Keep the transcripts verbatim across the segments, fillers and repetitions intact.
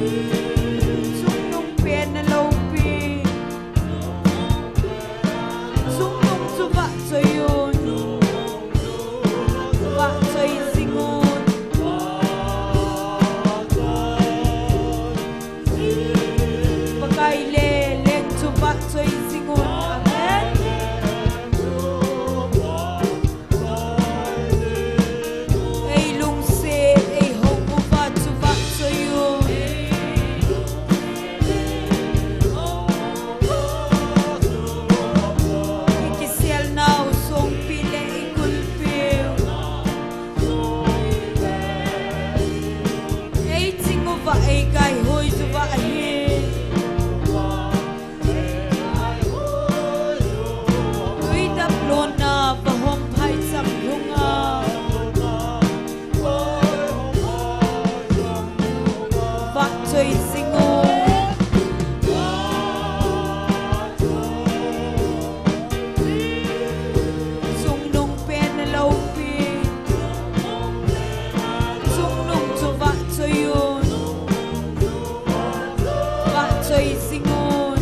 Chungnung pen na loupi. Chungnung chu vahchoi un. Vahchoi jing un. Pakai le leng chu vahchoi jing un. Amen. Ei lungset, ei hong uva chu vahchoi un. I kiselnau songpi le i kulpiu. Ei ching uva, ei kaihoi uva ahi. Tui dap lona vahom phaicham lhunga. Vahchoi jing un. Chungnung pen na loupi. Chungnung chu vahchoi un. Vahchoi jing un.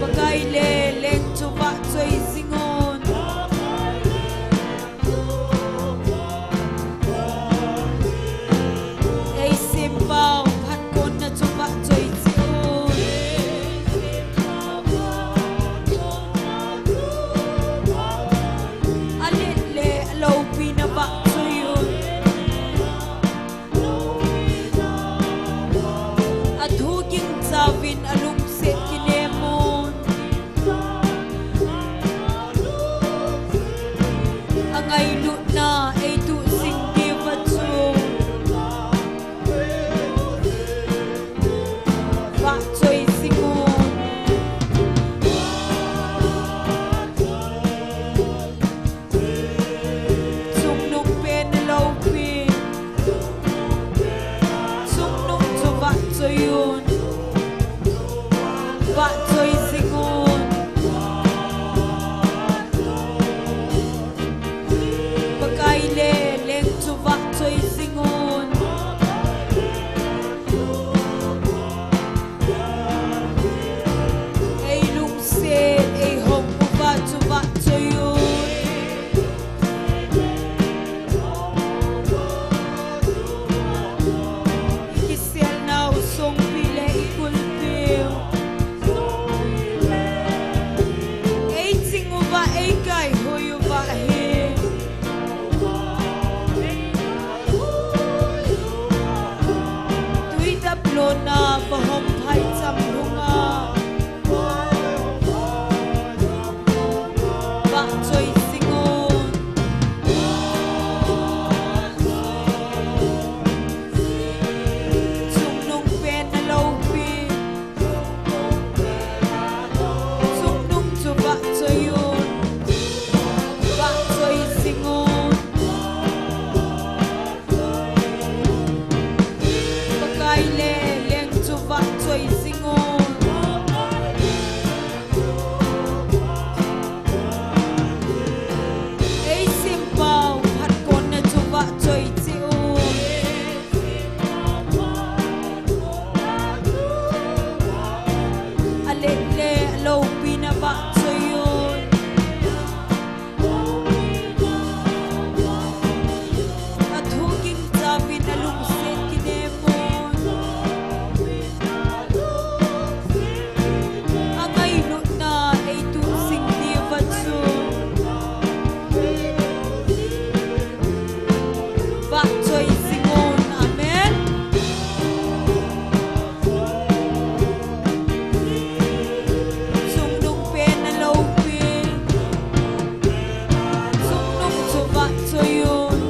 Pakai le leng chu vahchoi jing un. Ei sempau phatkonna chu vahchoi cheh un. A let le a loupi na vahchoi un. A thu gingchauvin a lungset kinem un. A ngailutna ei tuh sing diuva chu vahchoi jing un. Chungnung pen na loupi. Chungnung chu vahchoi un. Vahchoi jing un. Pakai le leng chu vahchoi jing un. Ei lungset, ei hong uva chu vahchoi un. I kiselnau songpi le i kulpiu. Ei ching uva, ei kaihoi uva ahi. Tui dap lona vahom phaicham lhunga. Vahchoi jing un. Chungnung pen na loupi. Chungnung chu vahchoi un. Vahchoi jing un. Pakai le leng chu vahchoi jing un. Ei sempau phatkonna chu vahchoi cheh un. A let le a loupi na vahchoi un. A thu gingchauvin a lungset kinem un. A ngailutna ei tuh sing diuva chu vahchoi jing un. Amen. Chungnung pen na loupi. Chungnung chu vahchoi un.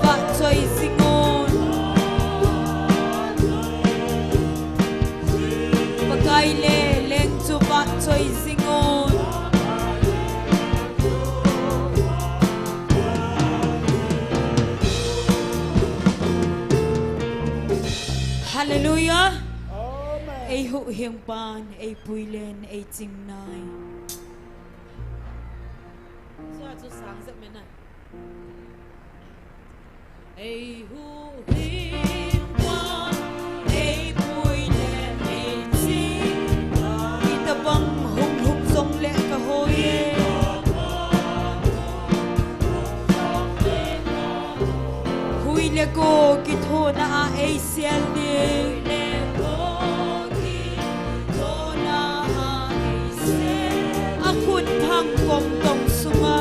Vahchoi jing un. Pakai le leng chu vahchoi jing un. Hallelujah. Amen. Ei huhhingpan, ei puilen, ei chingnai. Chua chu sang jep mena. Ei huhhing vang, ei pui le ei ching vang, itobang hung lhung jongle kahoi e. Hui le go kithona a ei sel ding. A khut thang kom tong sunga.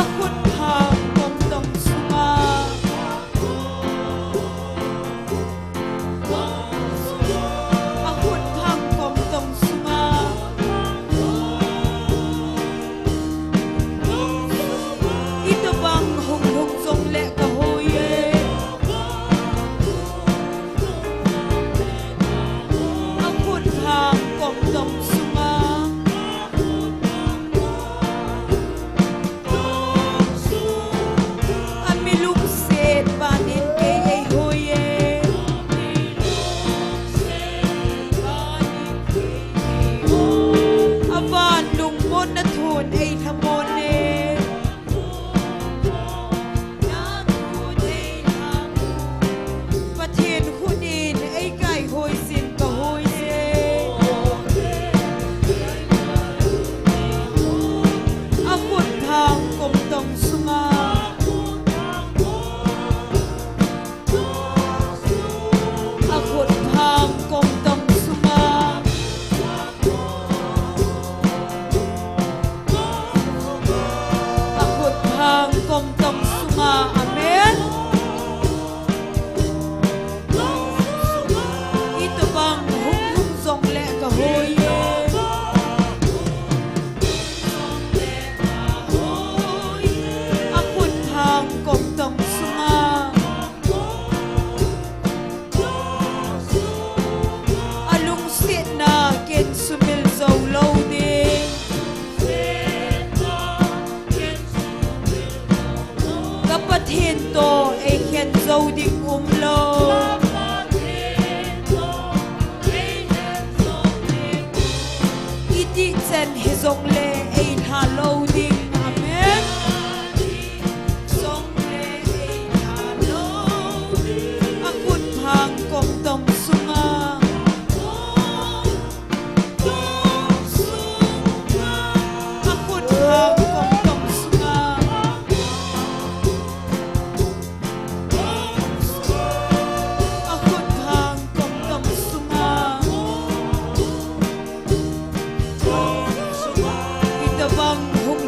A khut thang kom tong sunga. A khut thang kom tong sunga. Itobang hung lhung jongle kahoi e. A khut thang kom tong sunga. A mi lungset ban in kei ei hoi e. A van lungmonna thon ei lhamon e. Pathen khut in ei kaihoi jin kahoi e. A khut thang kom tong sunga. A khut thang kom tong sunga. A khut thang kom tong sunga. Amen. Itobang hung lhung jongle kahoi e. A khut thang kom tong sunga. A lungsetna ken sumil jou lou ding. Ka Pathen toh ei khen jou ding umlou. Itih chan hijongle ei lha lou ding. Amen. Jongle ei lha lou ding. A khut thang kom tong sunga. A khut thang kom tong sunga. A khut thang kom tong sunga. Itobang hung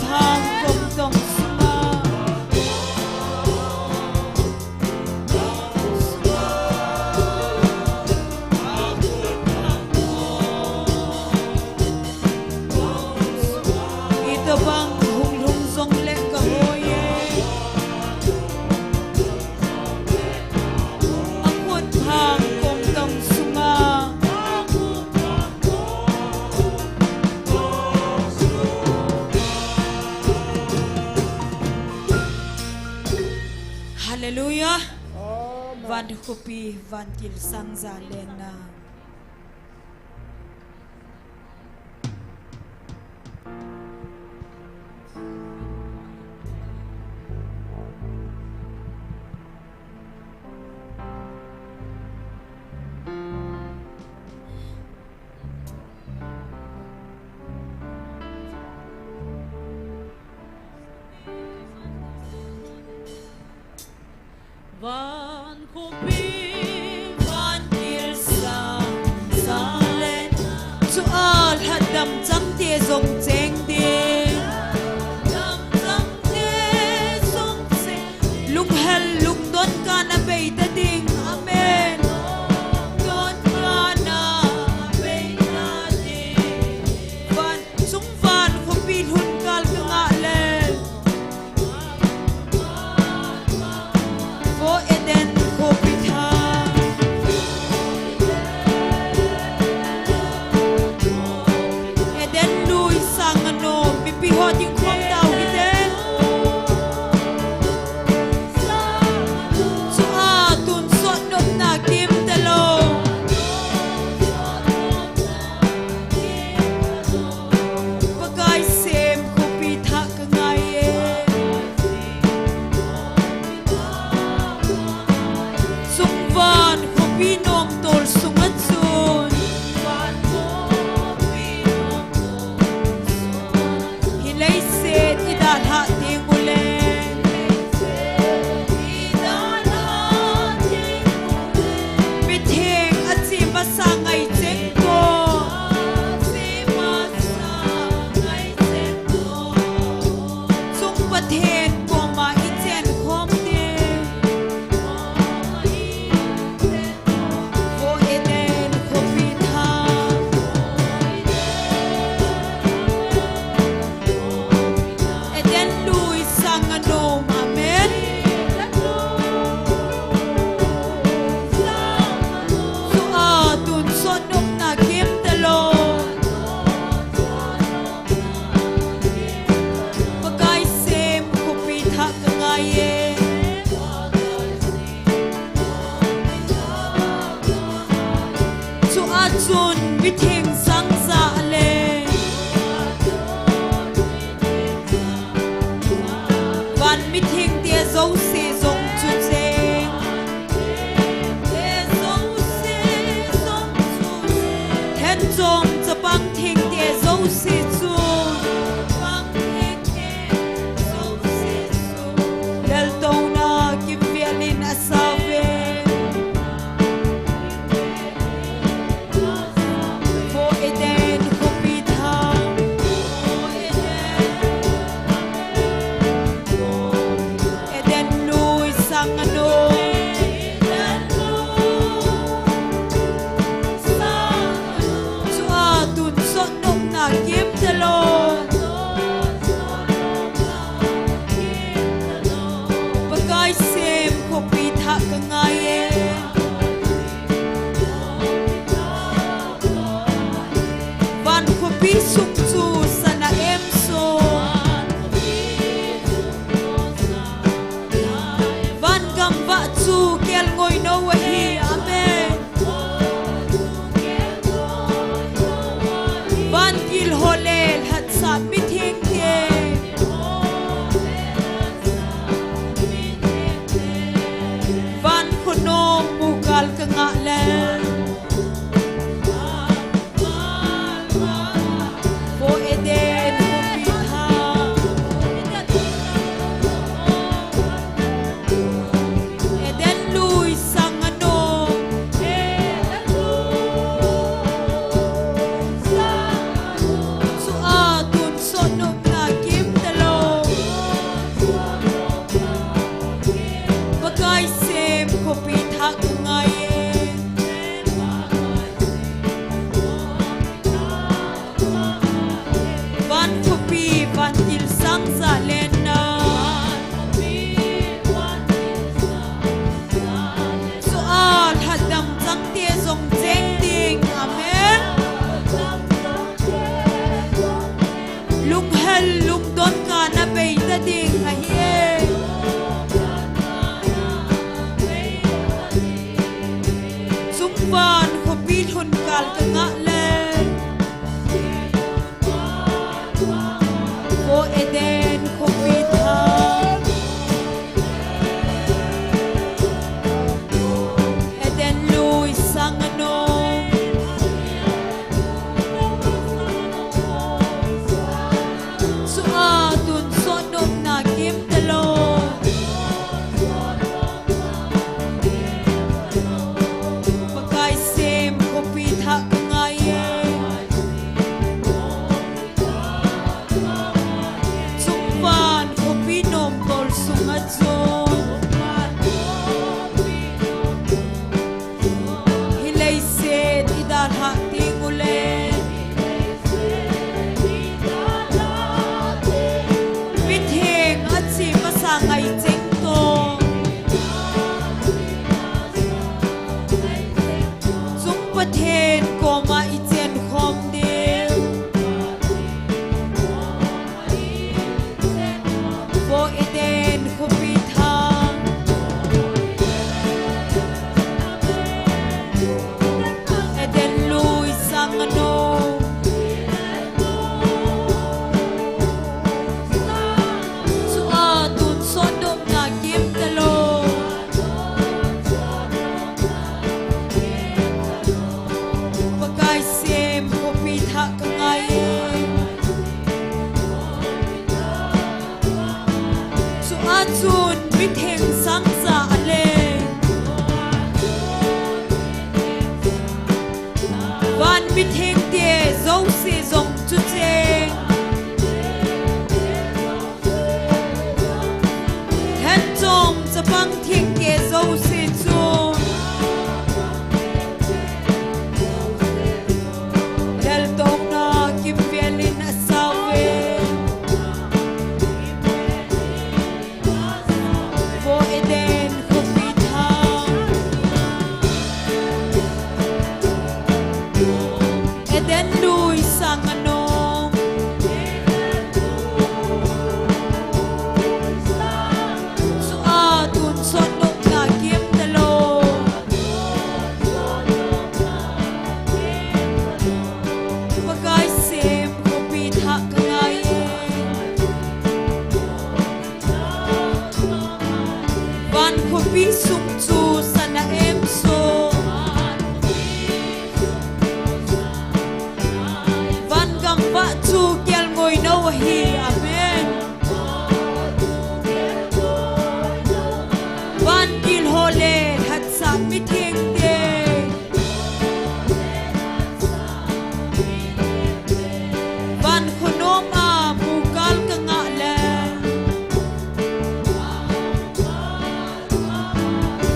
Thang kom tong sunga. Itobang hung lhung jongle kahoi e. Akhut thang kom tong sunga. Hallelujah. Amen. Van khopi, vantil sang ja lena. Van khopi, vantil sang ja le. Chua lhadam changte jong cheng ding. Lhadam changte jong cheng. Lunghel lungdon kana bei ta ding. Amen. Lungdon kana bei ta ding. Van Chungvan khopi lhun kal ka ngah le. Vo Eden khopi thang. Eden lui sang anom, mipi ho ding khom tau hite. Chua tun sot nopna kim talou. Pakai sem khopi thah ka ngai e. Chungvan khopi nomtol sunga chun. Hi leiset i dalhah ding u le. Mitheng a chi masa ngai cheng ko. Chung Pathen koma i chen khom ding. Vo Eden khopi thang. Eden lui sang anom, amen. Chua tun sot nopna kim talou. Pakai sem khopi thah ka ngai e. Chua chun mitheng sang ja le. Van mitheng te jouse jong chu cheng. Te jouse jong chu cheng. Then chom chapang theng te jouse chu. Chapang theng te jouse chu. Laltouna kimvel in a sa ve. Vo Eden khopi thang. Eden lu Eden khopi thah, Eden lui sang a nung, chua tonsot nopna kim talou, Pakai sem khopi thah ka ngai e. Chungvan khopi nomtol sunga chun, hi leiset i dalhah ding ule, mitheng a chi masa ngai cheng toh, chung Pathen koma i chen khom ding. Vo Eden khopi thah, Eden lui sang a nung, chua tonsot nopna kim talou, Pakai sem khopi thah ka ngai e. Chua chun mitheng sang ja a leng, van mithengte jouse jong chu cheng, lhenchom chapang thengte jouse chu leltouna kimvel in a sau ve. Vo Eden khopi thah, Eden lui sang a nung, chua tonsot nopna kim talou, Pakai sem khopi thah ka ngai e. Van khopi sung chu sana em so, van gam vah chu kelngoi nou ahi. Amen. Van gilhol le lhatsah mithengte, van khonom a mukal ka ngah le,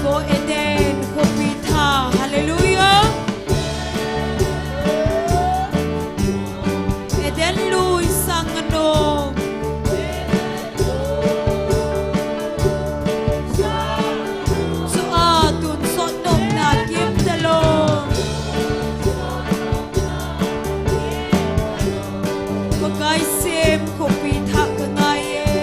vo Eden khopi thah, hallelujah. Eden lui sang a nung, chua tonsot nopna kim talou, Pakai sem khopi thah ka ngai e.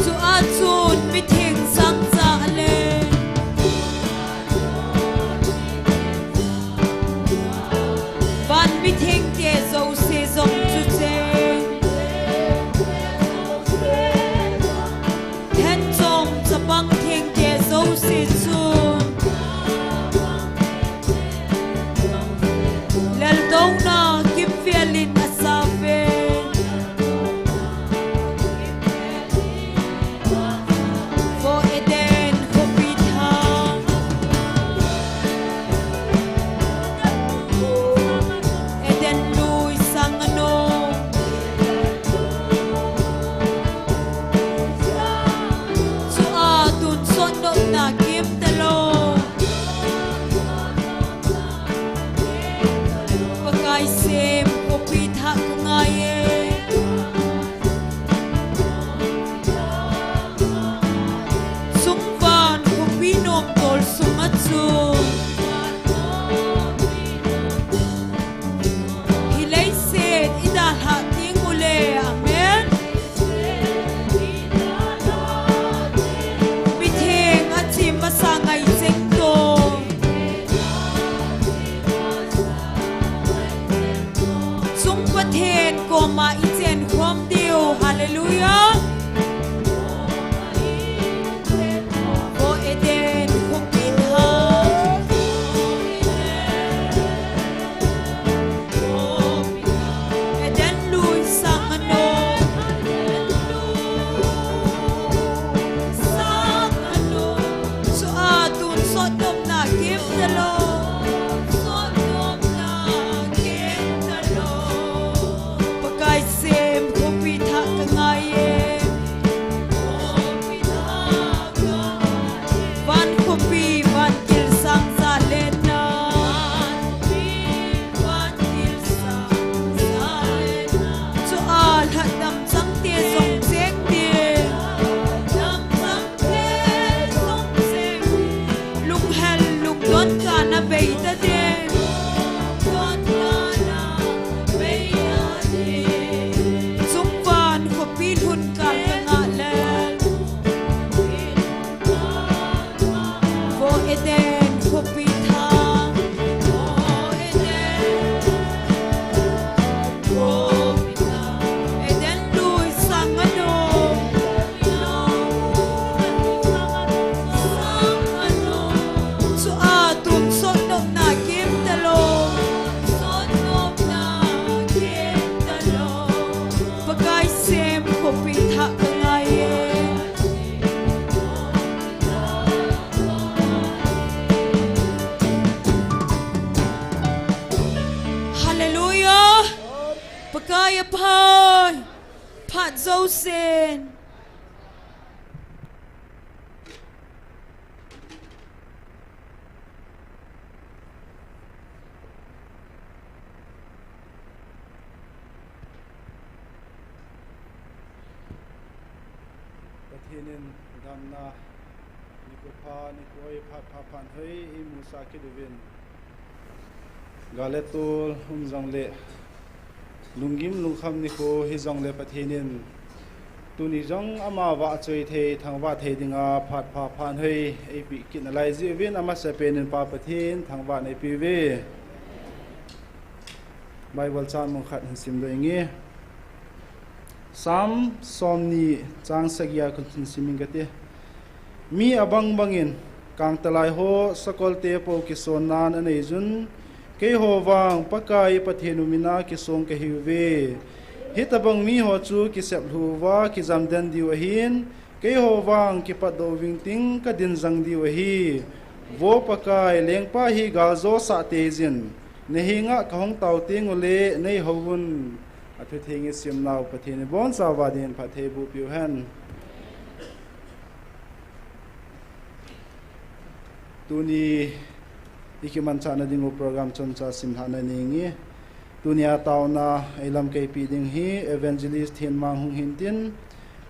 Chua chun mitheng sang ja a leng, van mithengte jouse jong chu cheng, lhenchom chapang thengte jouse chu leltouna kimvel in a sau ve. Vo Eden khopi thah, Eden lui sang a nung, chua tonsot nopna kim talou, Pakai sem khopi thah ka ngai e. Chungvan khopi nomtol sunga chun, hi leiset i dalhah ding ule. Amen. Mitheng a chi masa ngai cheng toh, Tung Pathen koma i chen khom diu. Hallelujah. Vo Eden khopi thang. Eden lui sang a nom. Sang a nom. Chua tun sot nopna kim talou. Sot nopna kim talou. Pakai sem khopi thah ka ngai e. Van khopi, van kil sang sa lenna. Chua lhadam chang te jong cheng te. Lunghel lungdon kana bei ta te. Chungvan khopi lhun kal ka ngah le. Vo Eden khopi thang. Eden lui sang a nom. Chua tun sot nopna kim talou. Pakai sem khopi thah ka ngai e. Hallelujah. Pakai a phat, phat jousen. Pathen in damna nikho pha, nikho hoi phat pha phat hoi eimusah kit uvin. Gal le tol um jongle, lunggim lungkham nikho hijongle Pathen in tuni jong ama vahchoi thei, thangvah thei dinga phat pha phat hoi eipeh kit nalai jeh uvin amasapen in Pa Pathen thangvah neipeh uve. Bible chang mun khat hin simdoh inge. Psalm somni chang sagia kon hin sim inge kati. Mi abang bangin kangtalai ho sakolte pou kisonnan anei jun, keiho vang Pakai Pathen u mina kisong kahiuve. Hitobang miho chu kisep lhuva kijam den diu ahin, keiho vang kipatdoh vingting kadin jang diu ahi. Vo Pakai, lengpa hi galjosah teijin, nahenga kahung tao tengule neihouvun. Athutheng isimnau Pathen in ibonchauva din phatthei boh peh uhen. Tuni ikimanchahna dingu program chomcha simlhahna nei inge. Tunia taona eilamkaipi ding hi Evangelist Thenmang hung hintin,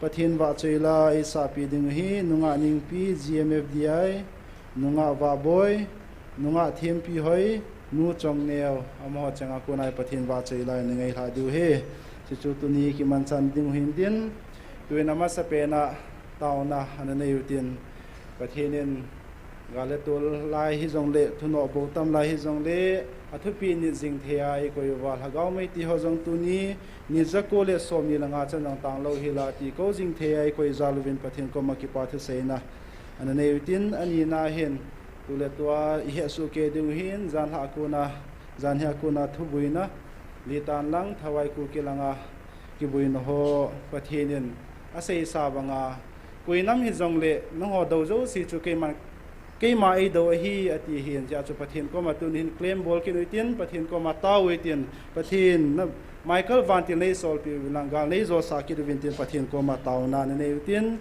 Pathen vahchoi la eisahpi dingu hi Nungah Ningpi, G M F D I, Nungah Vahboi, Nungah Thempihoi, Nu Chongneo, amaho chunga kona Pathen vahchoi la nei ngailhah diu ahi. Chuchu tuni kimanchah dingu hintin, tuin amasapen a taona ana nei utin, Pathen in gal le tol lai hijongle, thunoh bou tam lai hijongle, athupi nit jing thei a eikoi uva, Lhagao Meitei ho jong tuni ni jako le somni le nga chan jong tanglou hila ti kou jing thei a eikoi jal uvin Pathen koma kipa thuseina ana nei utin, anina hin, tuletua ihetsoh kei dingu hin, janhi a kona, janhi a kona thubuina, Litan lang, Thawai Kuki langa kibuina ho Pathen in aseisa banga, koi nam hijongle nangho dou jouse chu keiman, keima eidou ahi ati hin, hijeh chun Pathen koma tuni hin claim bol kit utin, Pathen koma tao utin, Pathen na, Michael vantil neisolpeh uvin lang, gal neijosah kit uvin tin Pathen koma taona nanei utin,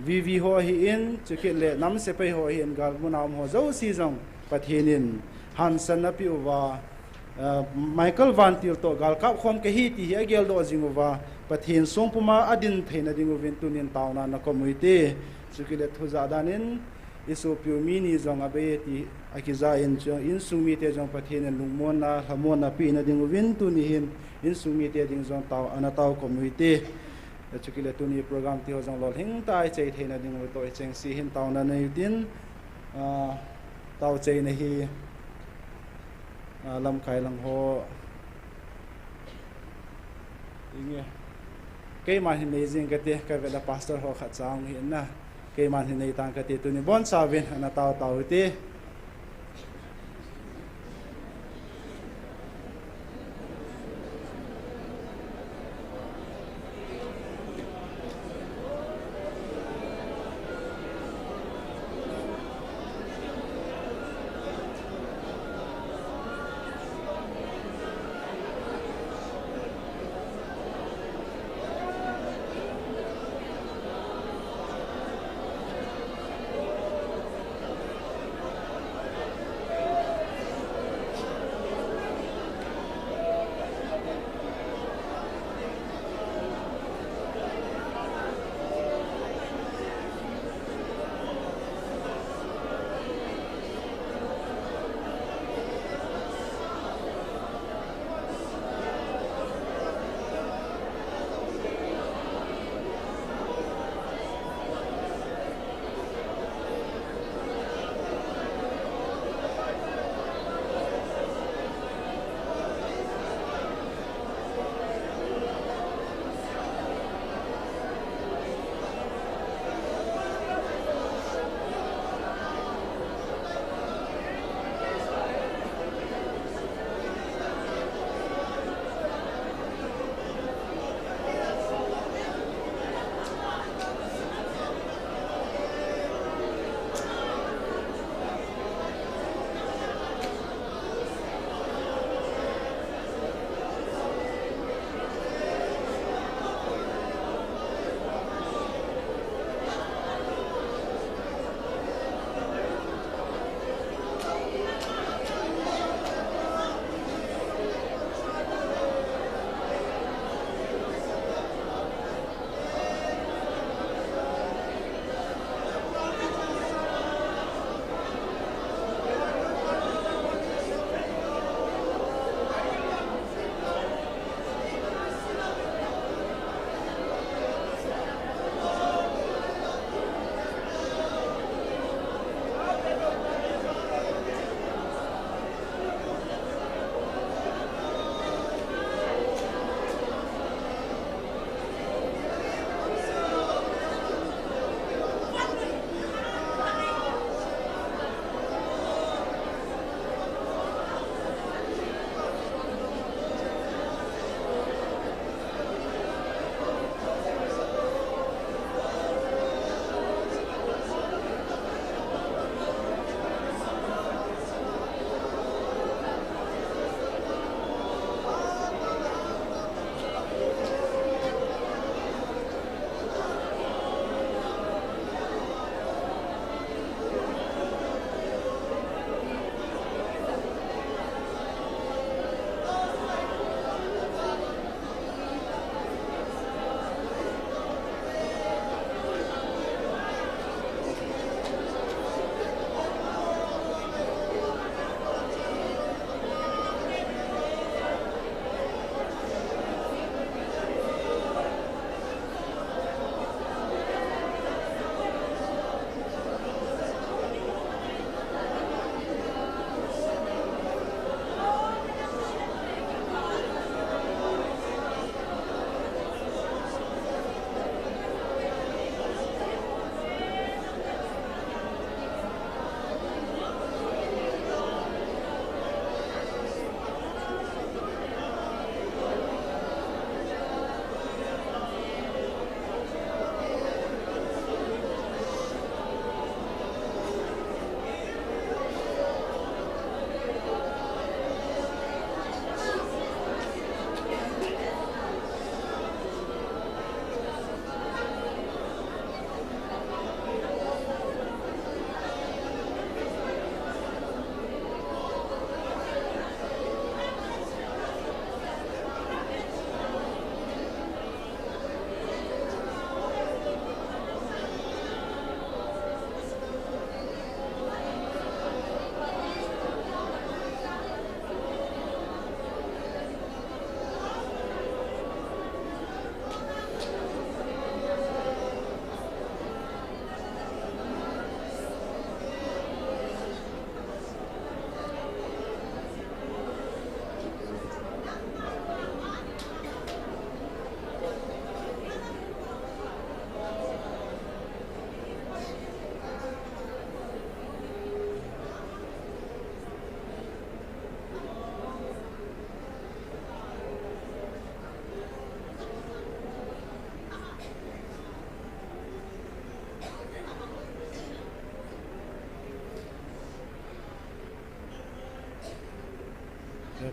V V ho ahin, chukit le nam sepai ho ahin, gal muna um ho jouse jong Pathen in hansanna apeh uva, Michael vantil toh galkap khom kahi ti hi ageldoh jing uva, Pathen songpuma adin theina dinguvin tunin taona nakom uvinte. Chukit le thujah danin, isopiu mi ni jong abei ti akijah in, insung mite jong Pathen in lungmonna, lhamonna apehna dinguvin tuni hin insung mite ding jong tao, ana taokom uvinte. Chukit le tuni program tiho jong lolhing tah a ichai theina dingu toh ichengse hin taona nei utin, taochaina hi lamkai lang ho Inge. Keiman hin nei jing kate, kavet a pastor ho khat cha hung hi na. Keiman hin nei tang kate, tuni bonchauvin ana tao tao hite.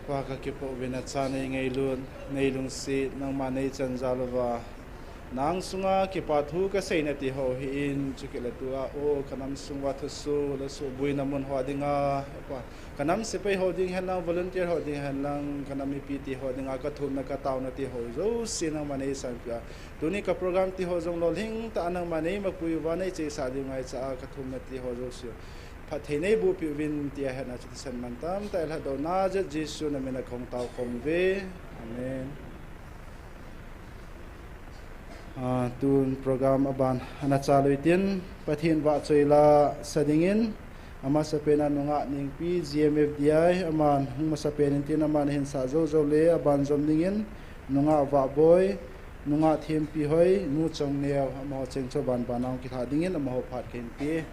Pa, kakipoh uvin nacha neingailut, neilungset, nangma neichan jal uva, nang sunga kipa thu kasei nati ho hi in, chukit le tua, o, kanam sung uva thusoh le suhboina mun ho dinga, Pa, kanam sepai ho ding hen lang, volunteer ho ding hen lang, kanam mipi te ho dinga kathumna kataona te ho jouse nangman neisanpeh a, tuni ka program te ho jong lolhing tah a nangman neimapui uva neichesah diu ngaicha a, kathumna te ho jouse phatthei neiboh peh uvin tia hetna chu thisan mantam tah a eilhatdoh Nazareth Jesu namin a kahung taokhom uve. Amen. Ah, tun program aban ana chalui tin, Pathen vahchoi la sa dingin, amasapen a nungah Nengpi, G M F D I, aman hung masapen in tin aman ahinsah jou jou le, aban jom dingin, nungah Vahboi, nungah Thempi Hoi, nu Chongneo, amaho cheng chu aban ban a hung kilhah dingin, amaho phat kahin pe.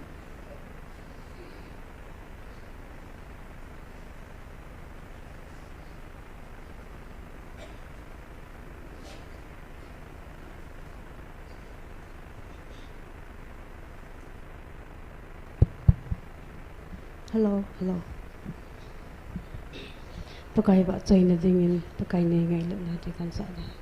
Hello, hello. Pakai vahchoina dingin, Pakai neingailutna ding kahin sah ding.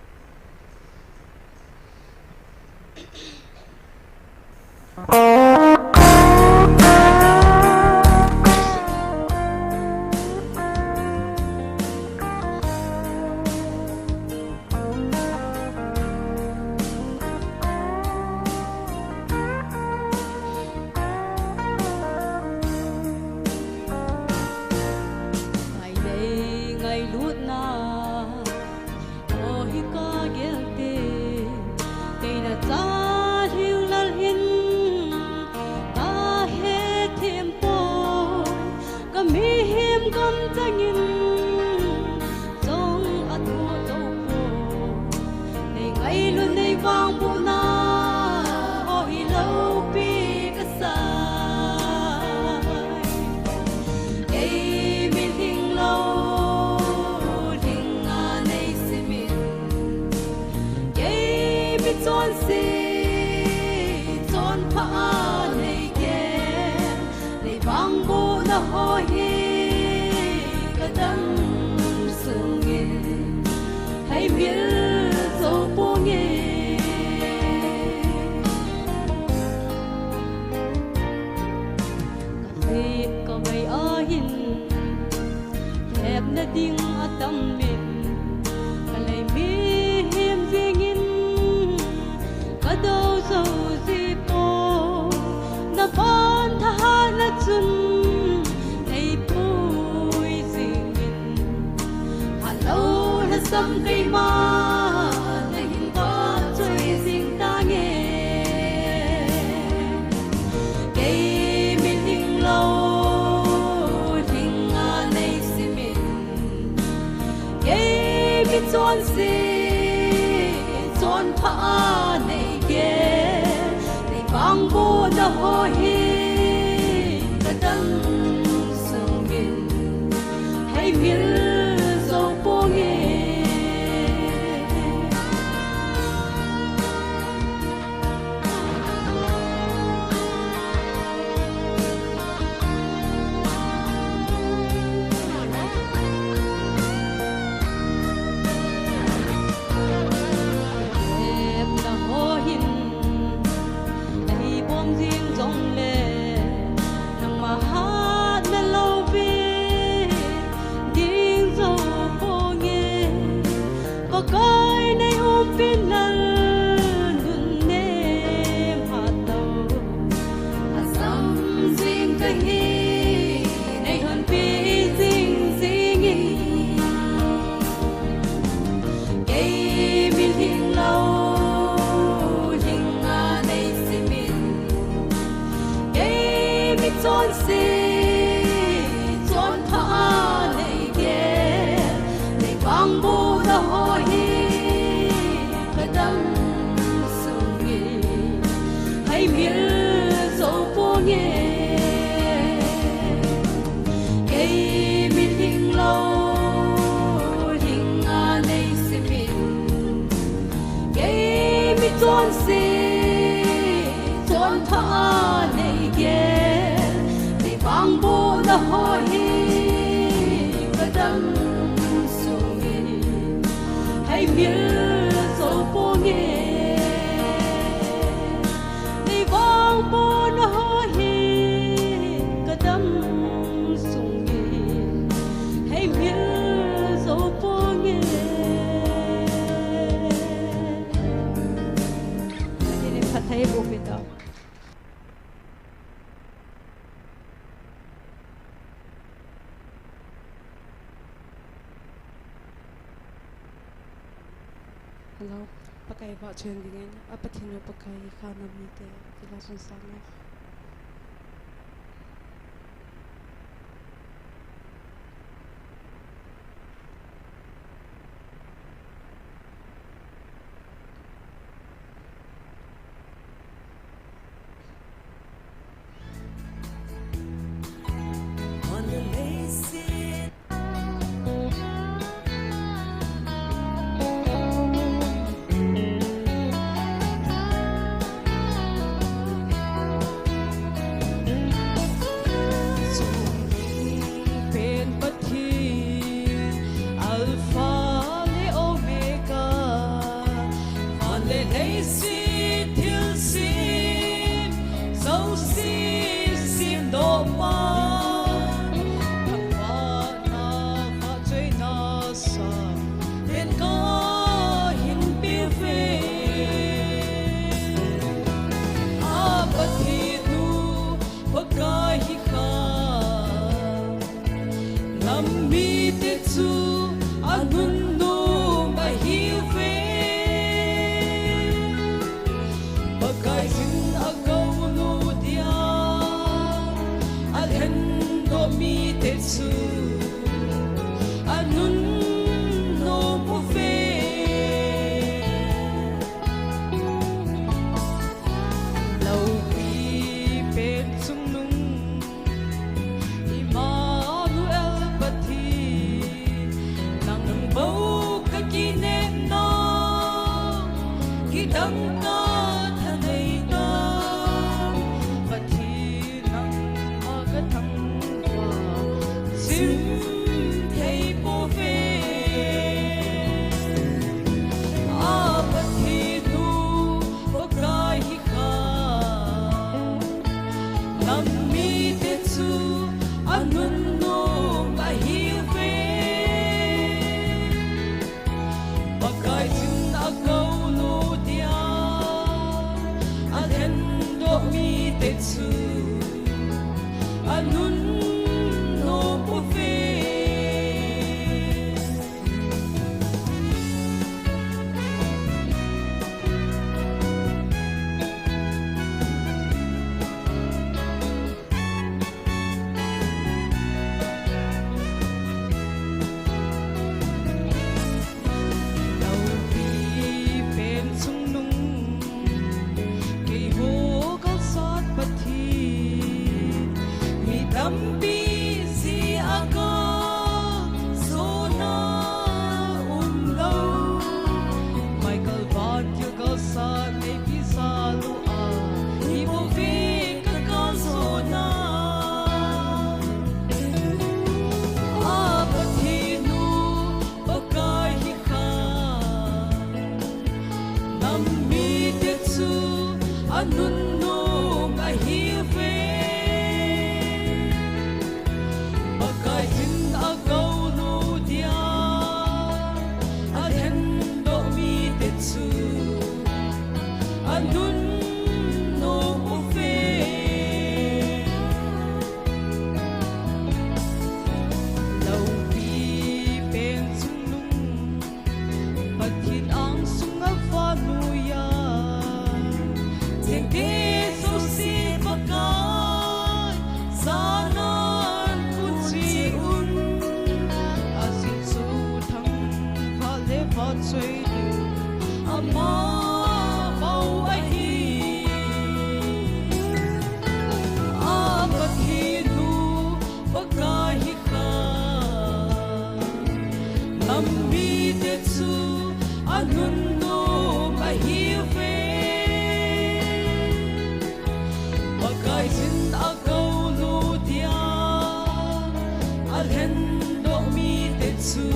Ngai nei ngailutna, o hi kagel te, kei nacha lhinglel hin, kahethem poi, kamihem gamdang in, jong athoh lou poi, nei ngailut nei vangbohna, o hi loupi kasa. Kei mi lhinglou, lhinga nei simin. Kei mi chonse, chonpha a nei gel. Nei vangbohna ho hi kadam sungin. Hei mil jou ponge. Ka jet ka vai ahin, lhepna ding atam in, ka lei mihem jingin, ka dou jou ji poi, na ban thahatna chun, nei pui jingin, phalou lhasam keima, na hin vahchoi jing tange. Kei mi lhinglou, lhinga nei simin. Kei mi chonse, chonpha a nei gel. Nei vangbohna ho hi kadam sungin. Hei mil jou ponge. Lhepna ho hin, ei bom jing jongle, nangma hatna lou ve ding jou ponge. Pakai nei umpi nal nun nem hatah. Asam jing kahi, nei honpi jing jingin. Kei mi lhinglou, lhinga nei simin. Kei mi chonse, chonpha a nei gel. Nei vangbohna ho hi kadam sungin. Hei mil jou ponge. Kei mi lhinglou, lhinga nei simin. Kei mi chonse, chonpha a nei gel. Nei vangbohna ho hi kadam Himhil jou ponge, nei vangbohna ho hi ka dam sungin himhil jou ponge. Pathen in phatthei boh peh tau. Hello, Pakai vahchoi dingin, a Pathen u Pakai hi kha nam mite, kila sun sang e. Pen Pathen, Alpha le Omega, van le leiset thilsem jouse semdoh pa, thangvahna vahchoina sang pen kahin peuve. A Pathen u Pakai hi kha nam mite chu anunnom ahiuve. Pakaiyin akou nu dia alhendoh mite chu anunnom uve. Loupi pen chungnung Emmanuel Pathen, nang bou ka kinepna, kidang ka thanei ta. Pathen nangma ka thangvah chim thei pouve. A Pathen u Pakai hi kha nam mite chu anunnom ahiuve. Pakaiyin akou nu dia alhendoh mite chu anunnom uve. Loupi pen chungnung keiho kalsat Pathen, mi tampi jeh a ka jona umlou, Michael Van Til kalsat neipi jal u a, ipi bou ve ka kal jona. A Pathen u Pakai hi kha nam mite chu anunnom ahiuve. Pakaiyin akou nu dia alhendoh mite chu anunnom uve. Loupi pen chungnung Pathen angsunga vannoi a chengte jouse Pakai jana pun cheh un, ajeh chu thangvah le vahchoi ding ama bou ahi. A Pathen u Pakai hi kha nam mite chu anunnom ahiuve. Pakaiyin akou nu dia alhendoh mite chu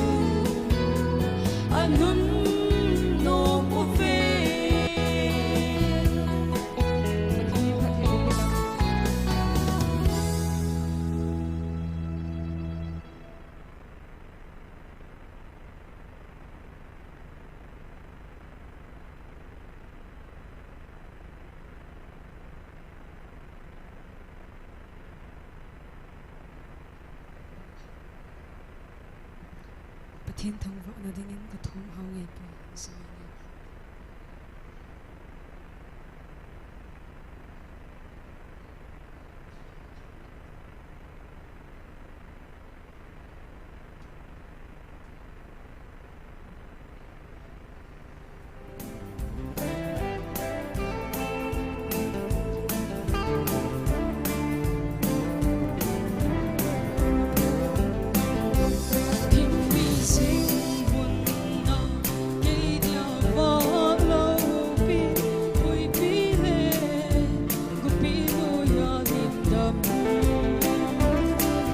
Pathen thangvahna dingin ka thum hao ngai poi.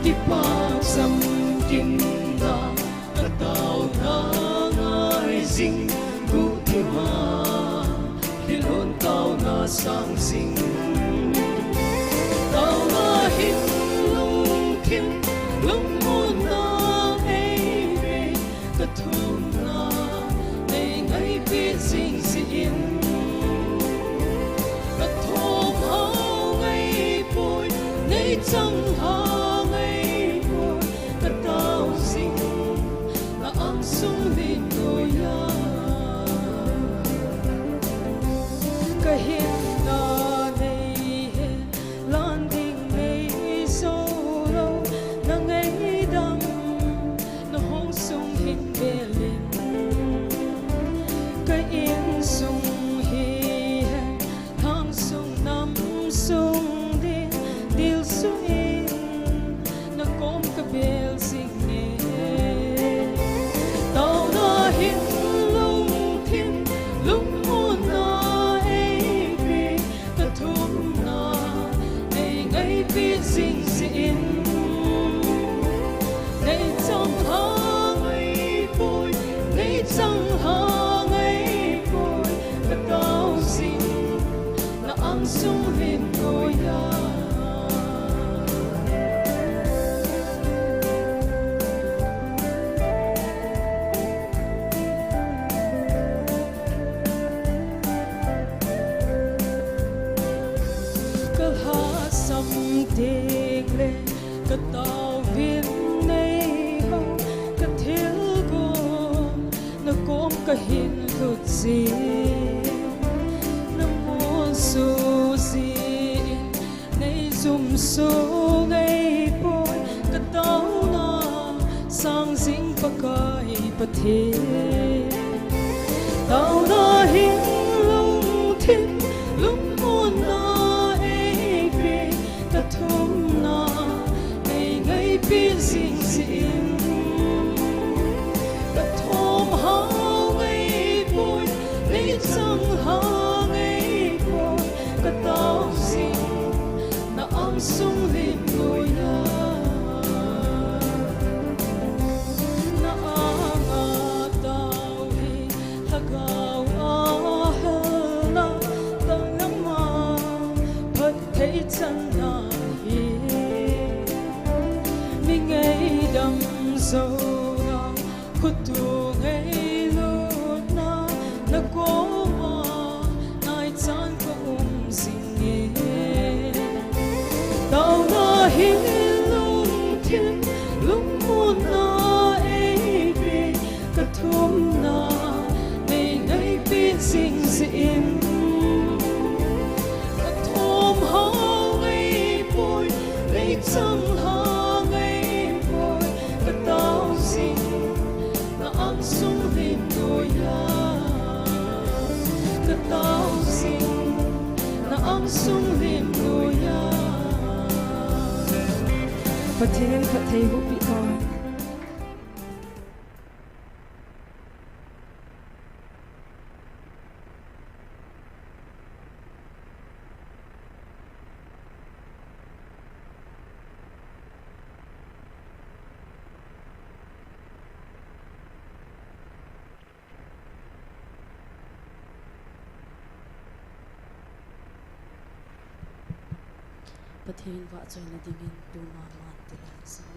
Kipa cham kim na, ka taona ngai jing, guh tima, hilun taona sang jing. Taona hin lungthim, lungmonna ei pe, ka thumna nei ngaipi jing jin. Ka thum hao ngai poi, nei chang hao ngai poi, ka tao jing na angsung lim noiya. Ka hinna nei he, lan ding nei jou lou, na ngaidam na hong sung hin bel in. Ka insung hi he, lhang sung nam sung din, dil sung in na kom ka bel jing e. Taona hin lungthim, lungmonna ei pe, ka thumna nei ngaipi jing jin. Nei chang hao ngai poi, nei chang hao ngai poi, ka tao jing na angsung lim noiya. Ka lhasam teng le ka taovin nei ho, ka thilgon na kom ka hin lut jin. Na mun su jin, nei jum su ngai poi, ka taona sang jing Pakai Pathen. Taona hin lungthim, lungmonna ei pe, ka thumna nei ngaipi jing jin. Ka thum hao ngai poi, nei chang hao ngai poi, ka tao jing na angsung lim noiya. Na anga tao hi lhagao a helna, tang lama phatthei channa hi. Mi ngaidam jouna, khutu ngailutna, na koma naichan ka um jing e. Taona hin lungthim, lungmonna ei pe, ka thumna nei ngaipi jing jin. Ka thum hao ngai poi, nei chang hao ngai poi, ka tao jing na angsung lim noiya. Ka tao jing na angsung lim noiya. Pathen in phatthei boh pi ta hen. Pathen vahchoina dingin tuma man ti lhah sah.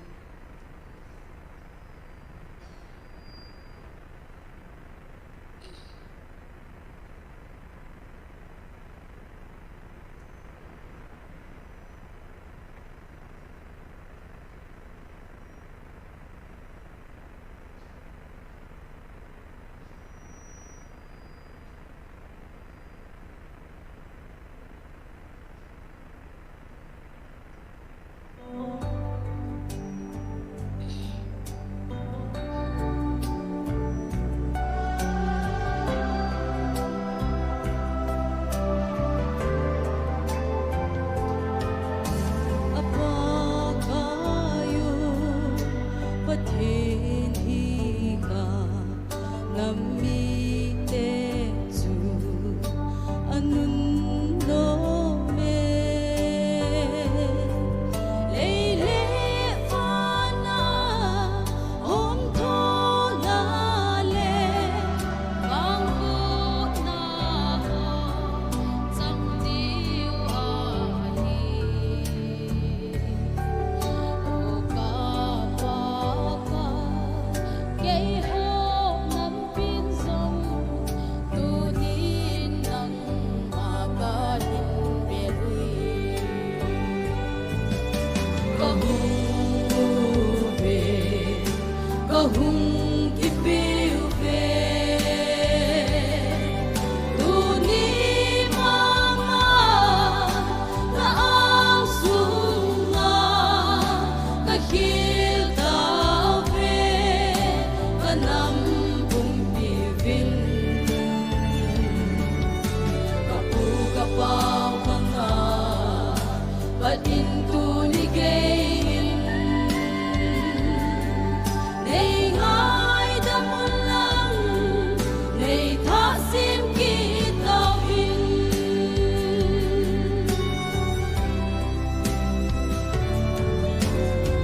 Sim kit tauvin.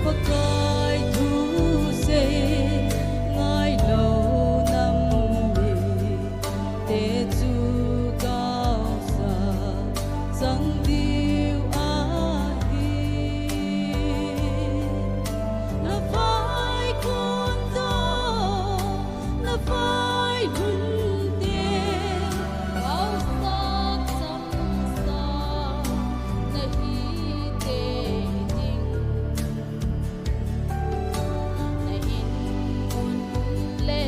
Pakai thusei ngailou nam mite chu gaosap chang diu ahi. Na vaikon toh, na vailhun te, gaosap chang sa nahi tei ding. Na in mun le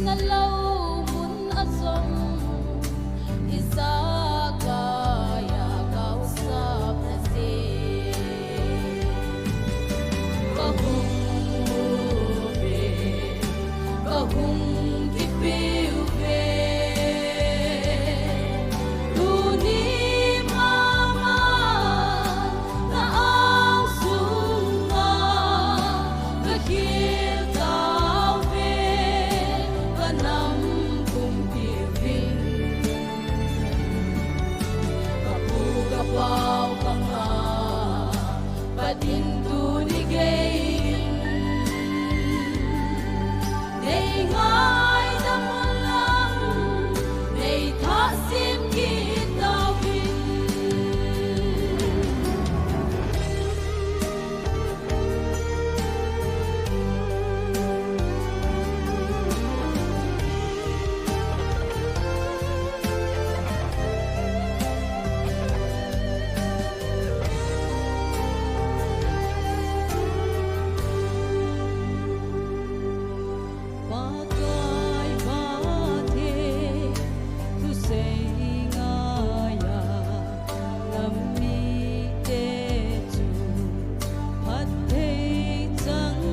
na lou mun a jong, ijakai a gaosap na sei. Ka hung uve, ka hung kipe uve. Tuni mama na angsunga ka khel tauve, ka nam pumpi uvin. Ka pu ka pau ka nga, Pathen tuni geiyin nei ngaidam lang, nei thah sim kit tauvin. Pakai Pathen thusei ngaiya nam mite chu phatthei chang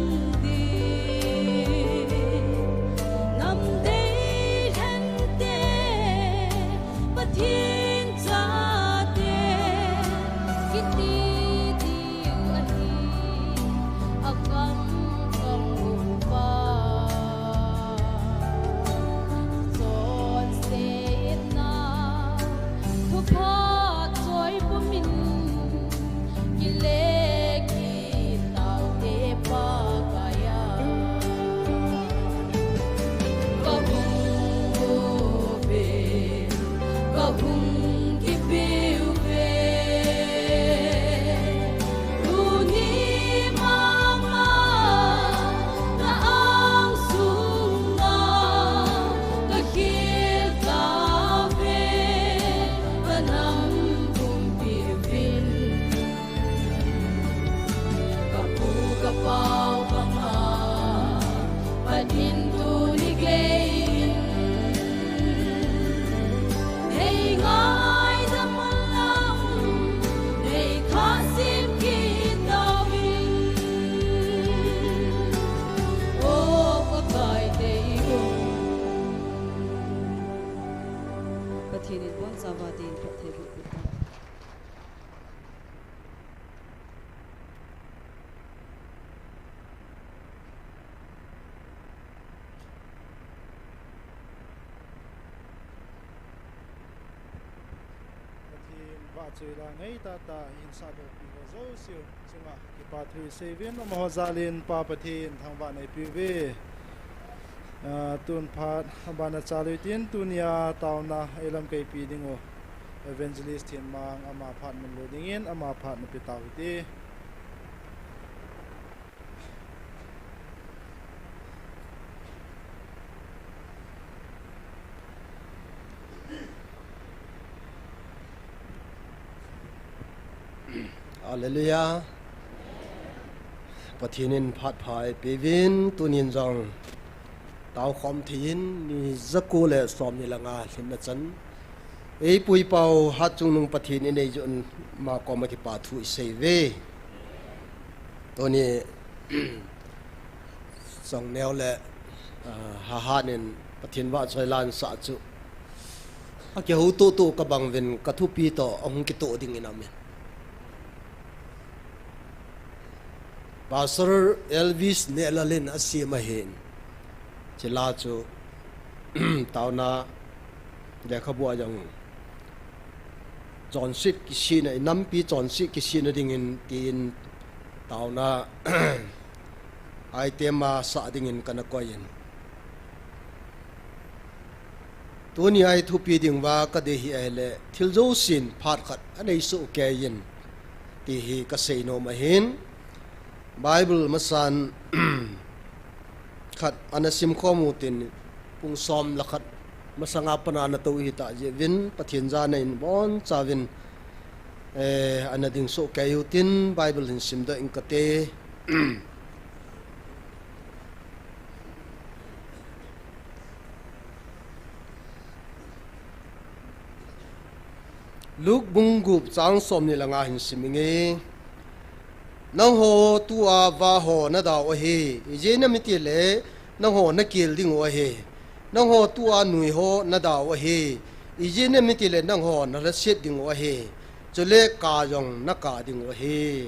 ding. Nam deilhen te, Pathen chate kiti diu ahi, akang kang upa. Chonsetna thupha choi pumin, kile kit taute Pakai a. Ka hung uve, ka hung kipe uve. Tuni mama na angsunga ka khel tauve, ka nam pumpi uvin. Ka pu ka pau ka nga, Pathen tuni geiyin nei ngaidam lang, nei thah sim kit tauvin. O Pakai tei o, Pathen in bonchauva tin phatthei boh peh ta. Pathen vahchoi la ngai tah tah in sahdoh pi ho jouse chunga kipa thu isei uvin, amaho jal in Pa Pathen thangvah in eipeh uve. Ah, tun phat abana chal u hitin, tunia taona eilamkaipi ding u Evangelist Thinmang, ama phat mun lo dingin, ama phat na pe tau hite. Hallelujah. Pathen in phat pha eipeh uvin, tunin jong taokhom thei in, ni jako le somni le nga lhinna chan, eipui pau Hatchungnung Pathen in eijot in, ama koma kipa thu isei uve. Tuni Chongneo le, ah, Hahat in Pathen vahchoi la asah chu, akihou toh toh kabang uvin, ka thupi toh ahung kitoh dingin aum in. Pastor Elvis Nehlal in asem ahin, hiche la chu taona lekhabu a jong chonset kisihna, i nampi chonset kisihna dingin tin taona item a sah dingin kana koi in. Tuni a i thupi ding uva kadei hi ahile, thil jousen phat khat anei soh kei in, ti hi kasei nom ahin. Bible masan khat ana simkhom u tin, pung som le khat masanga pat ana tou hita jeh uvin, Pathen jana in bonchauvin, eh, ana ding soh kei u tin, Bible hin simdoh ing kate. Luke bung gup chang somni le nga hin sim inge. Nangho tua vaho nadau ahi, ijeh inem itile nangho nakel diu ahi. Nangho tua nuiho nadau ahi, ijeh inem itile nangho nalhaset diu ahi. Chule kap jong nakap diu ahi.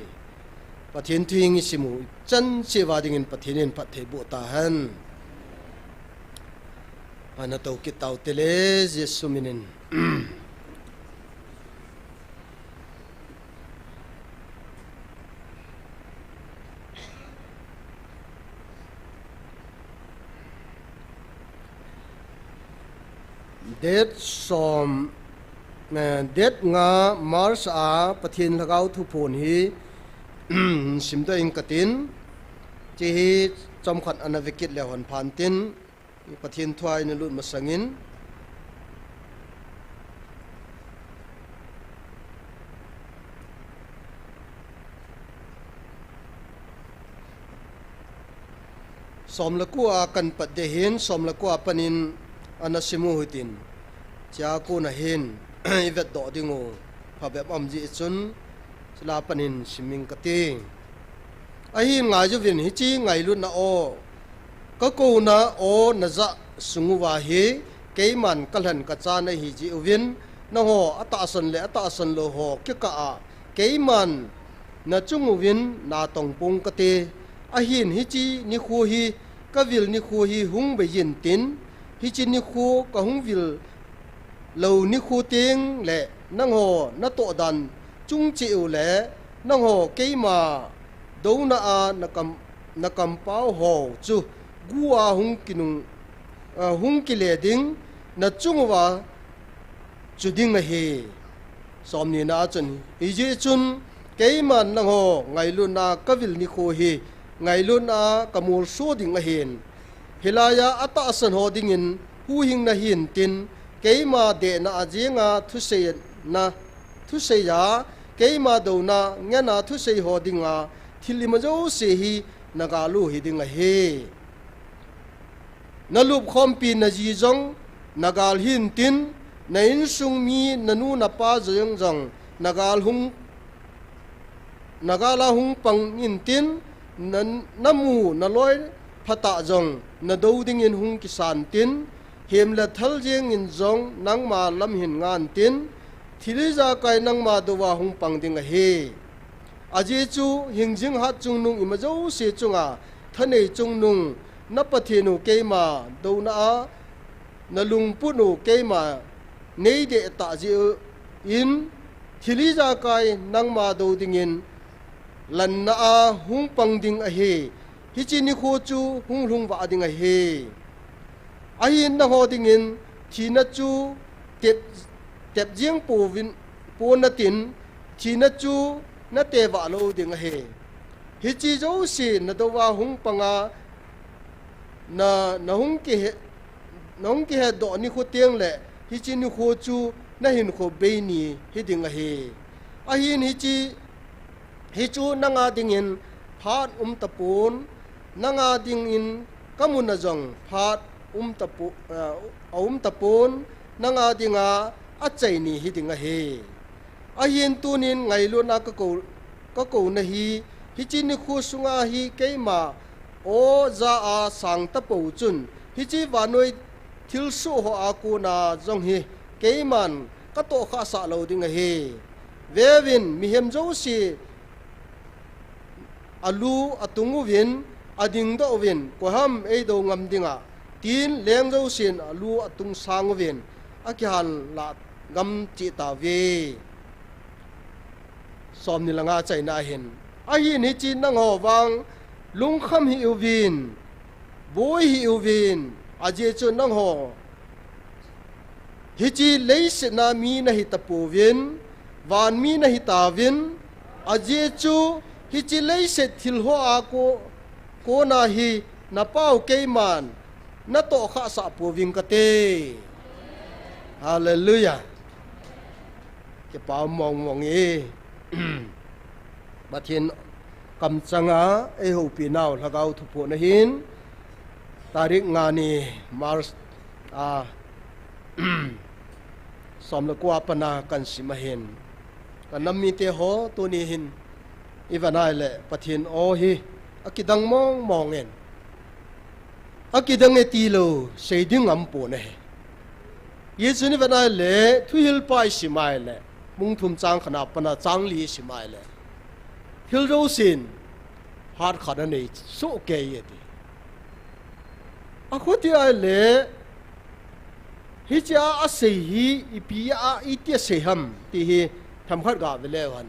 Pathen thu hi i sim u chan cheh uva dingin Pathen in phatthei boh tahen. Ana tou kit tau tele, Jesu minin. Date som, eh, date nga March a Pathen Lhagao thuphon hi simdoh ing katin, hiche hi chomkhat ana vekit leu hen phan tin, Pathen thua ina lut masangin. Som le ko a kapat ding ahin, som le ko a panin ana sim u hitin. Hichea kona hin i vetdoh diu phabep um jeh chun, chule panin sim ing kate. Ahin ngai uvin, hiche ngailutna o, kakouna o najah sung uva hi, keiman kalhen kacha nahi jeh uvin, nangho atahsan le atahsan lou ho kikah a, keiman nachung uvin natong pong kate. Ahin hiche nikho hi, kavil nikho hi hung bei intin, hiche nikho kahung vil lou nikho teng le nangho natoh dan chung cheh u le, nangho keima douna a nakam, nakampao ho chu gu a hung kinung, ah, hung kile ding, nachung uva chu ding ahi. Somni na a chun, hijeh chun keiman nangho ngailutna kavil nikho hi ngailutna a kamolso ding ahin. Hilai a atahsan ho dingin huhhing nahi intin, keima dehna a jenga thusei na, thusei a, keima douna ngena thusei ho dinga thil ima jouse hi nagal u hi ding ahi. Nalupkhompi naji jong nagal hi intin, na insung mi nanu napa jeng jong nagal hung, nagal a hung pang intin, na, namu naloi phatah jong nadou dingin hung kisan tin, hem le thal jengin jong nangma lam hin ngan tin, thil ijakai nangma dou a hung pang ding ahi. Ajeh chu hingjing hat chungnung ima jouse chunga thanei chungnung na Pathen u keima douna a, na lungput u keima nei deh tah jeh in, thil ijakai nangma dou dingin lanna a hung pang ding ahi. Hiche nikho chu hung lhung vah ding ahi. Ahin nangho dingin thina chu tep, tep jeng pouvin, pon natin, thina chu nate vah lou ding ahi. Hiche jouse nadou a hung panga na, nahung kihe, nahung kihetdoh nikho teng le hiche nikho chu nahinkho bei ni hi ding ahi. Ahin hiche, hichu nanga dingin phat um tapon, nanga dingin kamun a jong phat um tapo, ah, aum tapon, nanga dinga achai ni hi ding ahi. Ahin tunin ngailutna kakou, kakouna hi, hiche nikho sunga hi keima o ja a sang tapou chun, hiche vannoi thilsoh ho a kona jong hi keiman katoh khahsah lou ding ahi. Veuvin, mihem jouse alu atung uvin, adingdoh uvin, koiham eidou ngam dinga, Tin leng jousen alu atung sang uvin, akihal lah gam cheh tauve. Som ni le nga achaina ahin, ahin hiche nangho vang lungkham hih uvin, boi hih uvin, ajeh chu nangho hiche leiset a mi nahi tapouvin, van mi nahi tauvin, ajeh chu hiche leiset thil hoa ko, kona hi napau keiman natoh khah sah pouving kate. Hallelujah. Kipa mong mong e. Pathen kamchanga eihoupi nau lhagao thupha nahin, tarik nga ni March a, som le ko a pat a kahin sim ahin. Ka nam mite ho, tuni hin ivet nai le Pathen o hi akidang mong mong in. Akidang e tilou sei ding aum pon ahi. Hichun ivet nai le Thuhilpa isim a le, bung thum chang khat a pat a chang li isim a le, thil jousen phat khat anei soh kei e ati. Akhuti a le, hiche a asei hi ipi a, iti asei ham ti hi themkhat gave leu hen.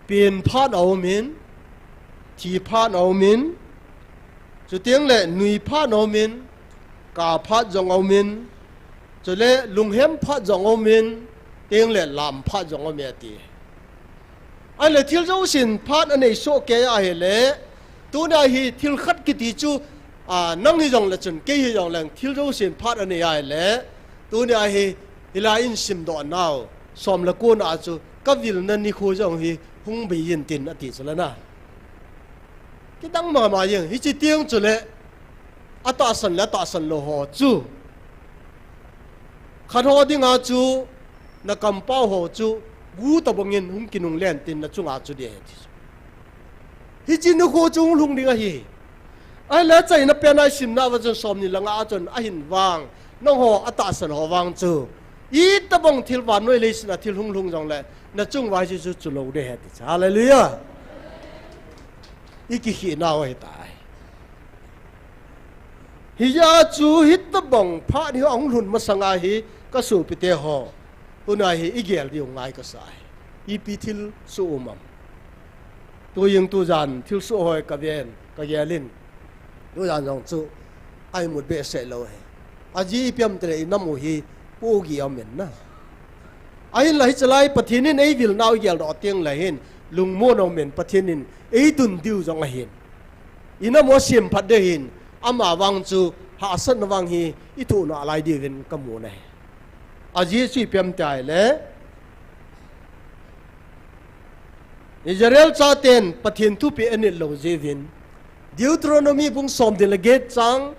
Pen phat aumin, thi phat aumin, chuteng le nui phat aumin, kap phat jong aumin, chule lunghem phat jong aumin, teng le lam phat jong aume ati. Ahile thil jousen phat anei soh kei ahile, tunia hi thil khat kiti chu, a, nang hijong le chun, kei hijong leng, thil jousen phat anei ahile, tunia hi, hilai in simdoh nau, som le ko na chu, kavilna nikho jong hi hung bei in tin ati chu la na. Kidang mama jeng, hiche teng chule, atahsan le atahsan lou ho chu, khat ho dinga chu, na kampau ho chu, gu tabang in hung kinung len tin na chunga chu ding ahi ti chu. Hiche nikho chu hung lhung ding ahi. Ahile achaina pen a isimna uva chun som ni le nga a chun ahin vang, nangho atahsan ho vang chu, itabang thil vannoi leiset a thil hung lhung jong le, na chung uva hiche chu chu lou ding ahi ti chu. Hallelujah. Ikikhehna u ahitai. Hijeh chun hitabang phat hi ahung lhun masanga hi kasopite ho, tunia hi igel diu ngai kasa ahi. Ipi thil soh um am? Tujing tujan thil soh hoi kaven, kagel in. Tujan jong chu aimut behseh lou ahi. Ajeh ipi ham itile inam u hi pohgih aumin na. Ahinla hiche lai Pathen in eivilnau igeldoh teng le hin lungmon aumin Pathen in eidon diu jong ahin. Inam u asemphat ding ahin, ama vang chu hahsatna vang hi ithoh nalai diuvin kamu ahi. Ajeh chu ipi ham itile, Israel chaten Pathen thupeh anit lou jeh uvin, Deuteronomy bung som ni le get chang,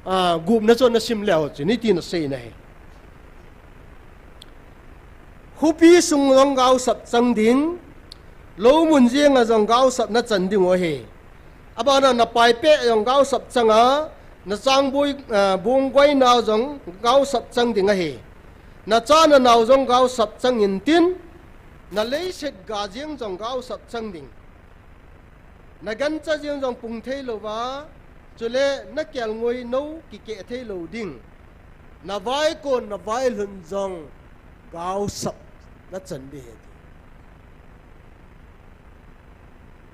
a, gupna chu nasim leu chun hitin asei ahi. Khopi sung jong gaosap chang ding, lou mun jenga jong gaosap nachan diu ahi. Abana napaipeh jong gaosap changa, nachangboi, a, bonggoinau jong gaosap chang ding ahi. Nacha nanao jong gaosap chang intin, naleiset ga jeng jong gaosap chang ding. Nagancha jeng jong pung theilouva, chule nakelngoi nou kikeh theilou ding. Navaikon navailhun jong gaosap nachan ding ahi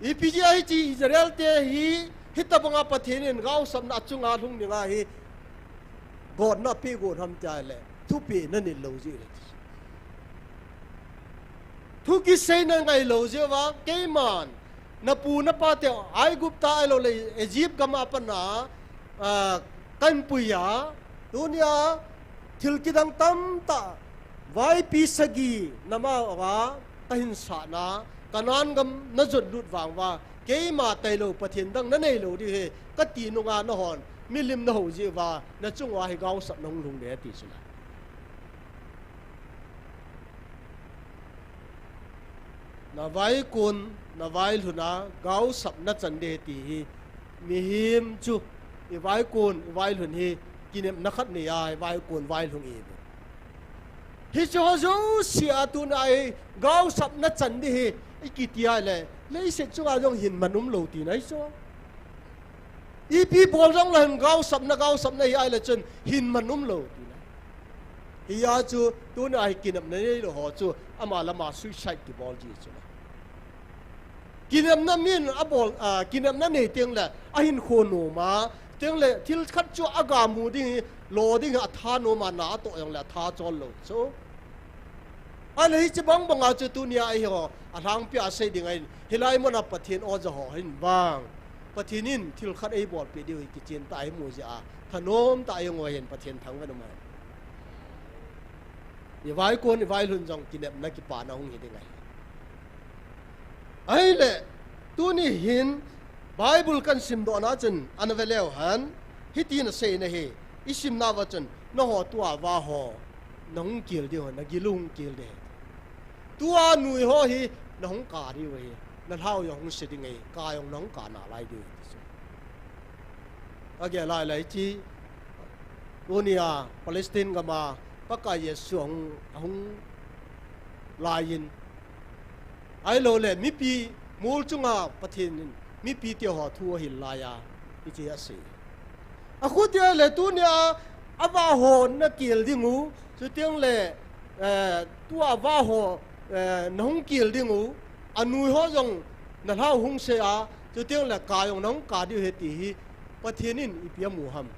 ti. Ipi jeh a hiche Israel te hi, hitabanga Pathen in gaosapna achunga lhung dinga hi gotna apeh got ham itile, thupeh nanit lou jeh ahi. Thu kisei nangai lou jeh uva, keiman, napu napate Aigupta ahiloule Egypt gam a pat a, a, kahin puiya, tunia thil kidang tamtah, vaipi sagi nama uva kahin satna, Canaan gam najot lut vang uva, keima tailou Pathen dang nanei lou ding ahi, kati nunga nahon milim nahou jeh uva, nachung uva hi gaosapna hung lhung ding ahi ti chu la. Navaikon, navailhun a gaosap nachan ding ahi ti hi, mihem chu ivaikon, ivailhun hi kinepna khat neiya, ivaikon vailhun ihiuvin. Hicheho jouse a tunia hi gaosap nachan ding ahi ikiti a le, leiset chunga jong hin man umlou tina ahi chu. Ipi bol jongle hin gaosapna, gaosapna hi ahile chun hin man umlou tina. Hia chu tunia hi kinepna neilou ho chu ama le ama suicide kibol ji chu. Kinepna min abol, a, kinepna nei tengle ahinkho nom a, tengle thil khat chu agamu ding hi, lo ding hi atha nom a, na atoh jongle atha chol lou chu. Ahile hiche bang banga chu tunia eiho alhangpia sei ding ahin, hilai muna Pathen oja ho hin vang, Pathen in thil khat eibolpeh diu hi kichen tah a imu jeh a, thanom tah a ihung u ahin, Pathen thangvah in um hen. Ivaikon ivailhun jong kinepna kipana hung hi ding ahi. Ahile, tuni hin Bible kahin simdohna chun ana ve leu hen, hitin asei ahi, isimnauva chun, nangho tua vaho nahung kel diu, nagil u hung kel ding ahi. Tua nui ho hi nahung kap diu ahi, nalhau jong hung se ding ahi, kap jong nahung kap nalai diu ahi, ti chu. Kagel lai lai chu, tunia Palestine gam a Pakai Jesu ahung, ahung laiyin, ahiloule mipi mol chunga Pathen in mipite ho thu ahil laiya, hiche asei. Akhutia le tunia avaho nakel ding u, chutengle, eh, tua vaho, eh, nahung kel ding u, anui ho jong nalhau hung se a, chutengle kap jong nahung kap diu ahi ti hi, Pathen in ipi amu ham?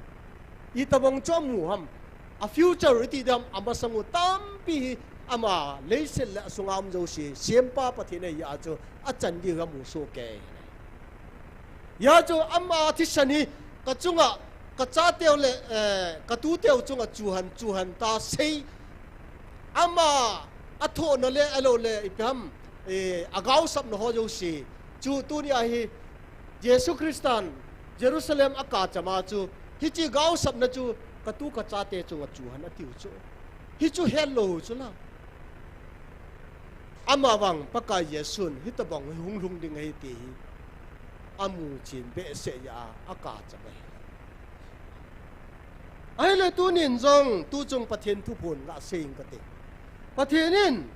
Itobang chu amu ham? A future iti ding ham, amasang u tampi hi ama leiset le asunga um jouse sempa Pathen ahi a chu achan diu hi amu soh kei. Hia chu ama thisan hi kachunga, kachateu le, eh, katuteu chunga chuhen, chuhen ta sei. Ama athohna le, ahiloule ipi ham, eh, agaosapna ho jouse chu tunia hi Jesu Christan Jerusalem akap chama chu, hiche gaosapna chu katu kachate chunga chuhen atiu chu. Hichu hetlou chu la. Amavang Pakai Jesun hitobang hi hung lhung ding ahi ti hi amuchen behseh jeh a akap cham ahi. Ahile tunin jong tuchung Pathen thuphon gasei inge kati. Pathen in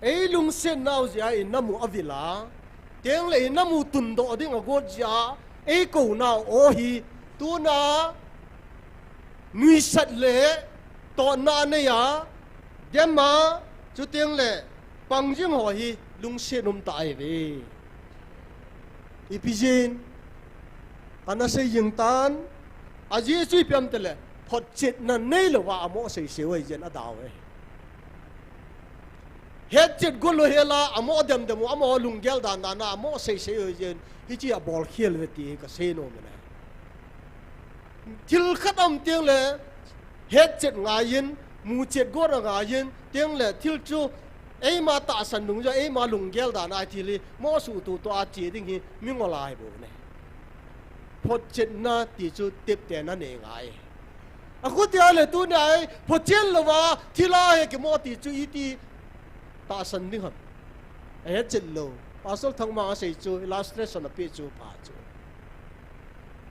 eilungsetnau jeh a inam u avil a, tengle inam u tundoh ding agot jeh a eikonau aw hi, tuna nuisat le totna anei a, dem a, chutengle pangjing ho hi lungset umtah ahiuve. Ipi jeh in, ana sei jing tan, ajeh chu ipi ham itile, photchetna neilouva amoh seisei u ahi jeh in adau e. Hetchet got lou hela, amoh demdem u, amaho lunggel dandan a amoh seisei u ahi jeh in, hiche abol khel uve ti hi kasei nom e na. Thil khat aum tengle, hetchet ngaiyin, muchet got angaiyin, tengle thil chu eima tahsan dungjui a, eima lunggel dan a thil hi mohsuh tutua che ding hi mingol ahibou ne. Photchetna ti chu teptena nei ngai. Akhutia le tunia hi photchet louva thil a hi kimoh ti chu iti tahsan ding ham? Ahetchet lou. Pastor Thangmang asei chu, illustration apeh chu pha chu,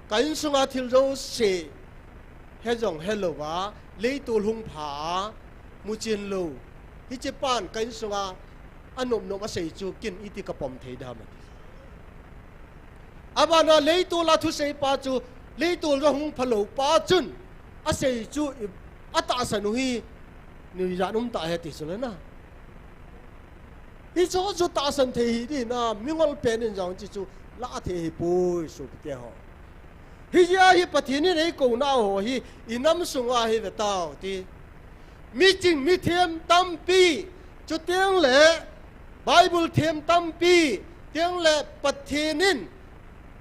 ka insunga thil jouse he jong helouva, leitol hung pha a, muchen lou, hiche pan ka insunga anop nop asei chu ken iti kapom thei dem ati. Abana leitol a thusei pa chu, leitol jong hung phalou pa chun asei chu atahsan u hi nuijat umtah ahi ti chu le na. Hichu chu tahsan thei hiding na, mingol pen in jong hiche chu lah thei hipoi sopite ho. Hijeh a hi Pathen in eikonau ho hi inam sunga hi vetau ti. Miching mithem tampi, chutengle Bible them tampi, tengle Pathen in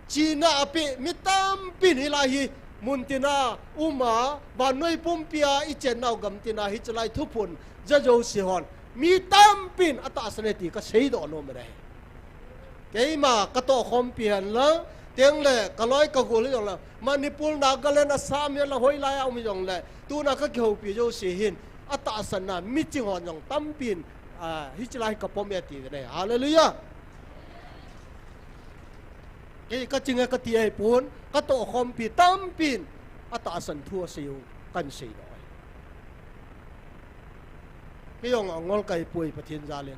chihna apeh mi tampin hilai hi muntina uma, vannoi pumpia ichennau gamtina hiche lai thuphon ja jouse hon mi tampin atahsan e ti kaseidoh nom e. Keima katohkhompi henlang, tengle kaloi kagol hijongle, Manipur, Nagaland, Assam hijongle, hoilai a um hijongle, tuna kakihoupi jouse hin atahsanna miching hon jong tampin, a, hiche lai hi kapom e atiuve. Hallelujah. Kei kachinge kati ahipon, katohkhompi tampin atahsan thu asei u kahin seidoh e. Kei jong angol kahipoi Pathen jalin.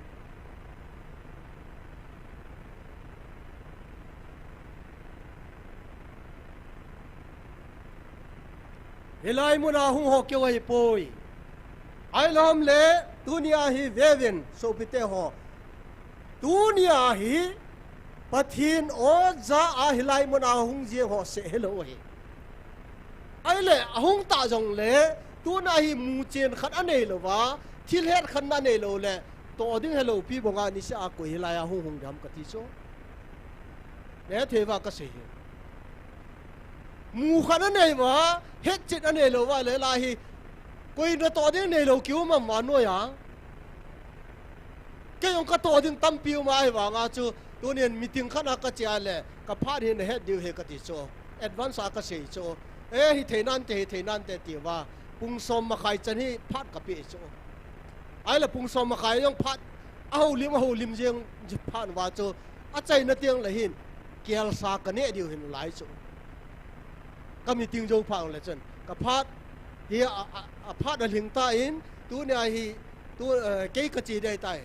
Hilai muna hung ho keu ahipoi. Ailom le, tunia hi vevin, sopite ho. Tunia hi, Pathen oja a hilai muna hung jeng ho seh hilou ahi. Ahile, ahung ta jongle, tuna hi muchen khat anei louva, thil het khat na anei lou le, toh ding helou pi bonga niseh a koi hilai a hung hung ding ham kati chu. Nethei va kasei hi. Mu khat anei uva, hetchet anei louva le lai hi, koi natoh ding neilou kiu mam va noiya. Kei jong katoh ding tampi um ahi vanga chu, tunin meeting khat a kache a le, kaphat hi nahet diu ahi kati chu. Advance a kasei chu. E, hithei nante, hithei nante tiuva. Pung som makhai chan hi phat kapeh chu. Ahile pung som makhai jong phat, ahoulim, ahoulim jeng phat uva chu. Achaina teng le hin, kelsa kaneh diu hin lai chu. Ka meeting jou phat le chun. Kaphat, hi a, a, aphat alhing tan, tunia hi, tu, eh, kei kache ding tai.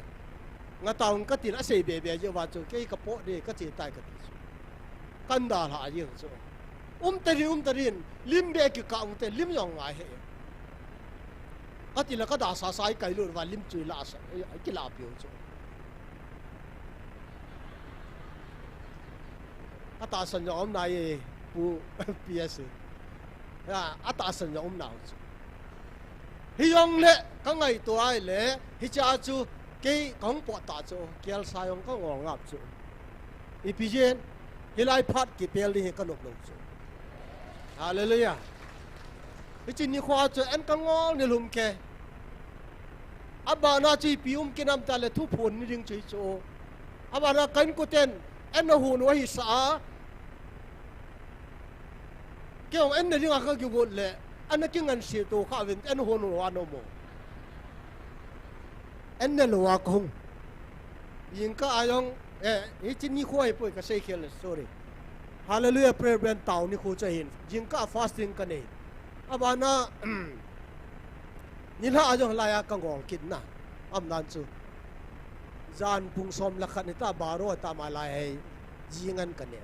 Ngataovin kati le asei bebe jeh uva chu, kei kapoh ding kache tai kati chu. Kan dalha jeng chu. Umta din, umta din, lim be kikah ute, lim jong ngai he. Kati le kadalha sa ikailut uva, lim chu ilah sa, ikilahpiu chu. Atahsan jong um nai e, Pu P S. Ya, atahsan jong um nau chu. Hijongle, kangaito ahile, hichea chu, kei kahung pot ta chu, kelsa jong kangol ngap chu. Ipi jeh in, hilai phat kipel ding hi kanop lou chu. Hallelujah. Hiche nikho chu, an kangol nilhum kei. Abana chu ipi um kinam tale thuphon ni ding chu hichu. Abana kainkoten, an nahon u ahi sa a. Kei jong an na dinga kakigot le, an na kingansei to kha uvin, an hon u anom u. An na lou a kahung. Jingkah a jong, eh, hiche nikho ahipoi kasei khel le, sorry. Hallelujah, prayer band tao nikho chu ahin. Jingkah a fasting kanei. Abana, nilhah a jong hilai a kangol kit na. Aum dan chu. Jan pung som le khat hita baro hita ma lai hi. Jing an kanei.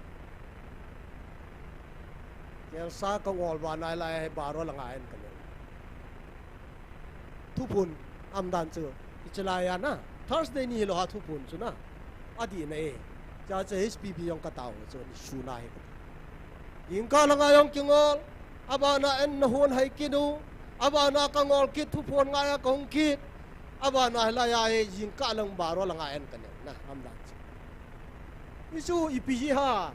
Kelsa kangol vana hilai hi baro le nga an kanei. Thuphon aum dan chu. Hiche lai a na. Thursday ni hilou a thuphon chu na. Adih na e. Cha cha H P B jong katao chu ni suna hi. Jingkah langa jong kingol. Abana an nahon hai kit u. Abana kangol kit thuphon ngai a kahung kit. Abana hilai a hi jingkah lang baro langa an kanei na. Aum dan chu. Hichu ipi jeh ham.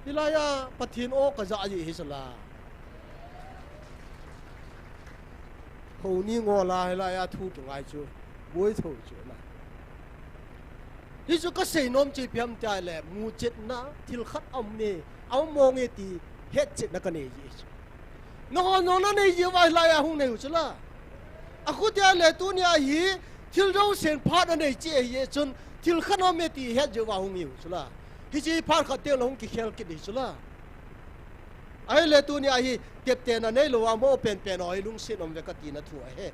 Hilai a Pathen o kaja jeh hi sala. Hou ni ngol a hilai a thu kingai chu. Boi tho chu na. Hichu kasei nom chu ipi ham tile muchetna thil khat aum e, aum mong e ti hetchetna kanei jeh chu. Nahon jong nanei jeh uva hilai a hung nei u chu la. Akhutia le tunia hi thil jousen phat anei cheh ahi jeh chun thil khat aum e ti het jeh uva hung hiu chu la. Hiche phat khat teng le hung kikhel kit hi chu la. Ahile tunia hi teptena neilou a mo penpen ho hi lungset um ve katina thu ahi.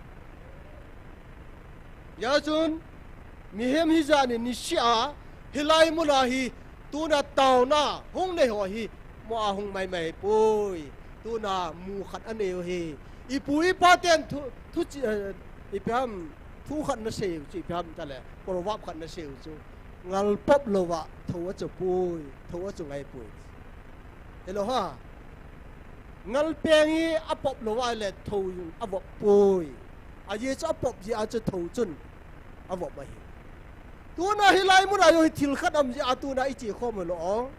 Hijeh chun, mihem hijat in niseh a, hilai muna hi, tuna taona, hung nei ho hi, mo a hung maimai poi. Tuna mu khat anei u hi. Ipu ipa ten thu, thu chi, eh, ipi ham, thu khat nasei u chu, ipi ham tale, proverb khat nasei u chu. Ngal pop louva, thou achu poi, thou achu ngai poi. Hello ha. Ngal peng hi apop louva le thou jong avop poi. Ajeh chu apop jeh a chu thou chun avop ahi. Tuna hilai muna jong hi thil khat aum jeh a tuna iche khom u lou.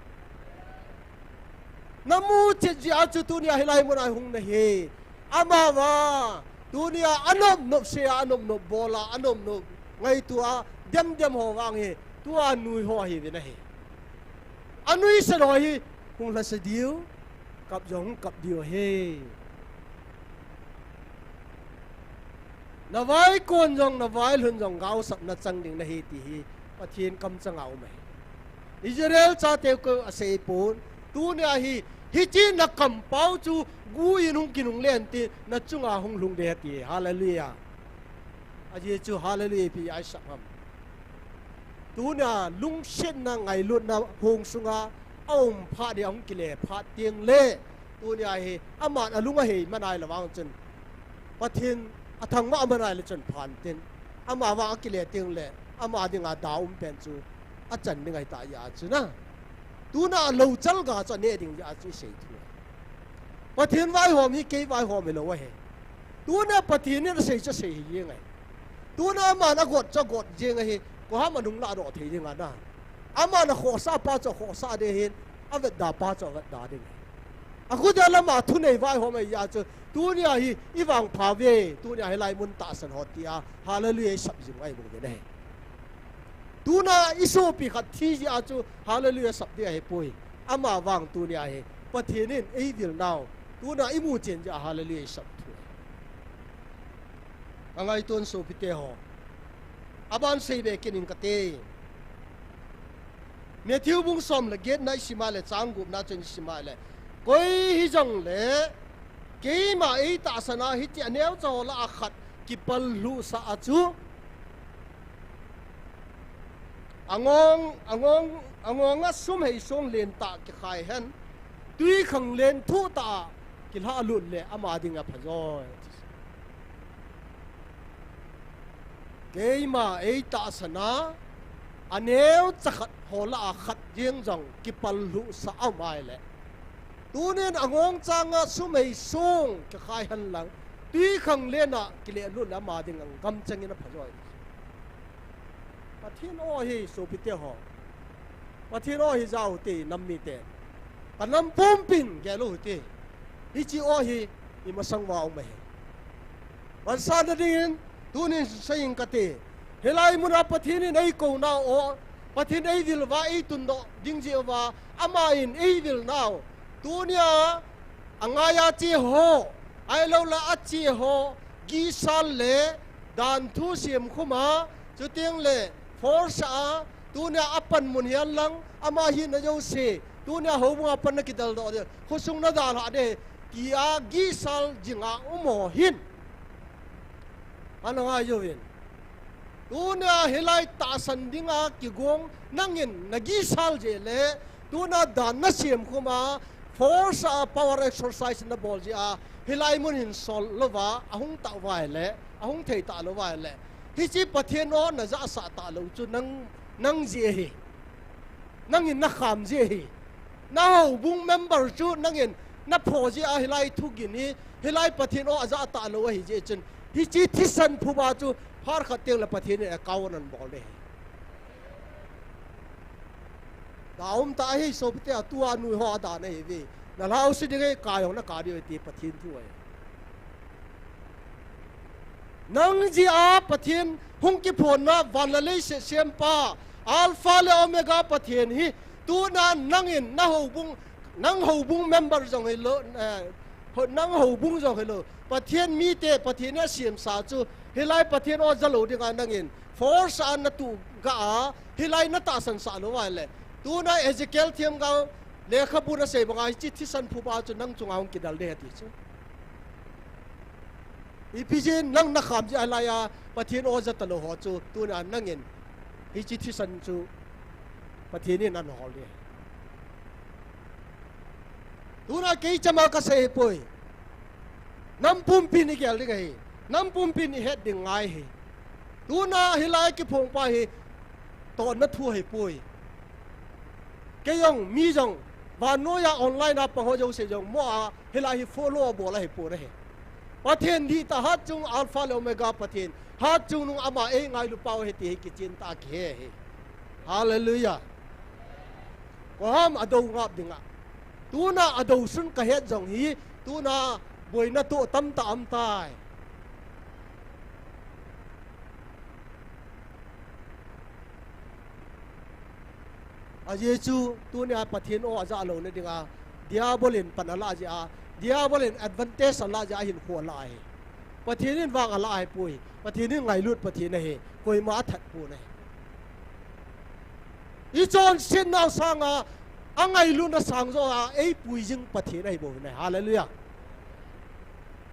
Namu chet jeh a chu tunia hilai muna hung nahi. Amavang, tunia anop nop sei a, anop nop bol a, anop nop ngaito a, dem dem ho vang hi, tua nui ho ahiuvin ahi. Anuisan ho hi, hung lhase diu, kap jong hung kap diu ahi. Navaikon jong, navailhun jong, gaosapna chang ding nahi ti hi, Pathen kamchang a um ahi. Israel chate keu asei pon, tunia hi, hiche nakampau chu, gu in hung kinungle in tin, nachunga hung lhung ding ahi ti, hallelujah. Ajeh chu, hallelujah, ipi a isah ham. Tunia, lungsetna ngailutna hung sunga, aum phat dia hung kile phat teng le, Tunia hi, aman alung ahei man ahile vang chun, Pathen athangvah man ahile chun phan tin, ama vang akile teng le, ama dinga da um pen chu achan ding ahi ta jeh a chu na. Tuna lou chalga chu ane ding jeh a chu isei thu. Pathen vaihom hi kei vaihom hilou ahi. Tuna Pathen in asei chu asei hi jeng ahi. Tuna aman agot chu agot jeng ahi, koiham anung ladoh thei ding a na. Aman akhohsah pa chu akhohsah ding ahin, avetda pa chu avetda ding ahi. Akhutia lama thunei vaihom ahi jeh a chu, tunia hi ivangpha uve, tunia hilai mun tahsan ho tia, hallelujah isap jing u ahi bou ve ahi. Tuna isopi khat thi jeh a chu, hallelujah sap ding ahipoi. Ama vang tunia hi, Pathen in eivil nau, tuna imu chen jeh a, hallelujah isap thu. Angaiton sopite ho. Aban sei be kit ing kate. Matthew bung som le get na isim a le chang gup na chun isim a le. Koi hijongle, keima eitahsan a hitia neocha ho lah a khat kipallhuh sah a chu. Angong, angong, angong a sum hei song lentah kikhai hen. Twikhanglen thuhtah a kilhahlut le ama dinga phajoi. Keima eitahsan a, aneocha khat ho lah a khat jeng jong kipallhuh sah a um ahile. Tunin angong chang a sum hei song kikhai hen lang, twikhanglen a kilehlut le ama dinga gamchang in aphajoi. Pathen o hi sopite ho. Pathen o hi ja u hite nam mite. Ka nam pumpin gel u hite. Hiche o hi imasang uva um ahi. Vansatna dingin tunin sei ing kate. Hilai muna Pathen in eikou nau o, Pathen eivil uva eitundoh ding jeh uva, aman eivil nau. Tunia angaiya che ho, ahilouleh ache ho, gisal le, danthu semkhum a, chuteng le, force a, tunia apanmun hihen lang, ama hina jouse, tunia houbung a pan nakidaldoh ding, khosung nadalhah ding, tia gisal jinga um ho hin. Ana ngai jouvin. Tuna hilai tahsan dinga kigong nangin nagisal jeh le, tuna dan nasemkhum a, force a power exercise nabol jeh a, hilai mun hin sol louva, ahung tah uva ahile, ahung thei talou uva ahile. Hiche Pathen o najahsah talou chu nang, nang jeh ahi. Nangin nakham jeh ahi. Nahoubung member chu nangin napho jeh a hilai thugin hi, hilai Pathen o ajah talou ahi jeh chun. Hiche thisan phuba chu phat khat teng le Pathen in account anabol ding ahi. Da um tah ahi sopite a tua nui ho adan ahiuve. Nalhah u se ding ahi, ka jong naka diu ahi ti Pathen thu ahi. Nang jeh a Pathen hung kiphonna van le leiset sempa, Alpha le Omega Pathen hi, tuna nangin nahoubung, nang houbung member jong hilou, eh, ho-, nang houbung jong hilou. Pathen mite, Pathen in asemsa chu, hilai Pathen o jalou dinga nangin, force a natu ga a, hilai natahsan sah lou uva ahile. Tuna Ezekiel themgao, lekhabu nasei banga, hiche thisan phuba chu nang chunga hung kidal ding ahi ti chu. Ipi jeh in nang nakham jeh a hilai a Pathen o ja talou ho chu, tuna nangin hiche thisan chu Pathen in anahol ding ahi. Tuna kei chama kasei ahipoi. Nam pumpin igel ding ahi. Nam pumpin ihet ding ngai ahi. Tuna hilai kiphong pa hi tohna thu ahipoi. Kei jong, mi jong, vannoiya online a pang ho jouse jong, mo a, hilai hi follow abol ahipon ahi. Pathen dihtah hatchungnung Alpha le Omega Pathen, hatchungnung ama eingailu pau ahi ti hi kichen tah a kihe ahi. Hallelujah. Koiham adou ngap dinga. Tuna adou sun kahet jong hi, tuna boina toh tamtah aum tai. Ajeh chu, tunia Pathen o ajah louna dinga, Diabol in pan alah jeh a, Diabol in advantage alah jeh a hinkho alah ahi. Pathen in vang alah ahipoi, Pathen in ngailut Pathen ahi, koima athat pon ahi. Ichonsetnau sanga, angailutna sang joh a, eipui jing Pathen ahibou ahi. Hallelujah.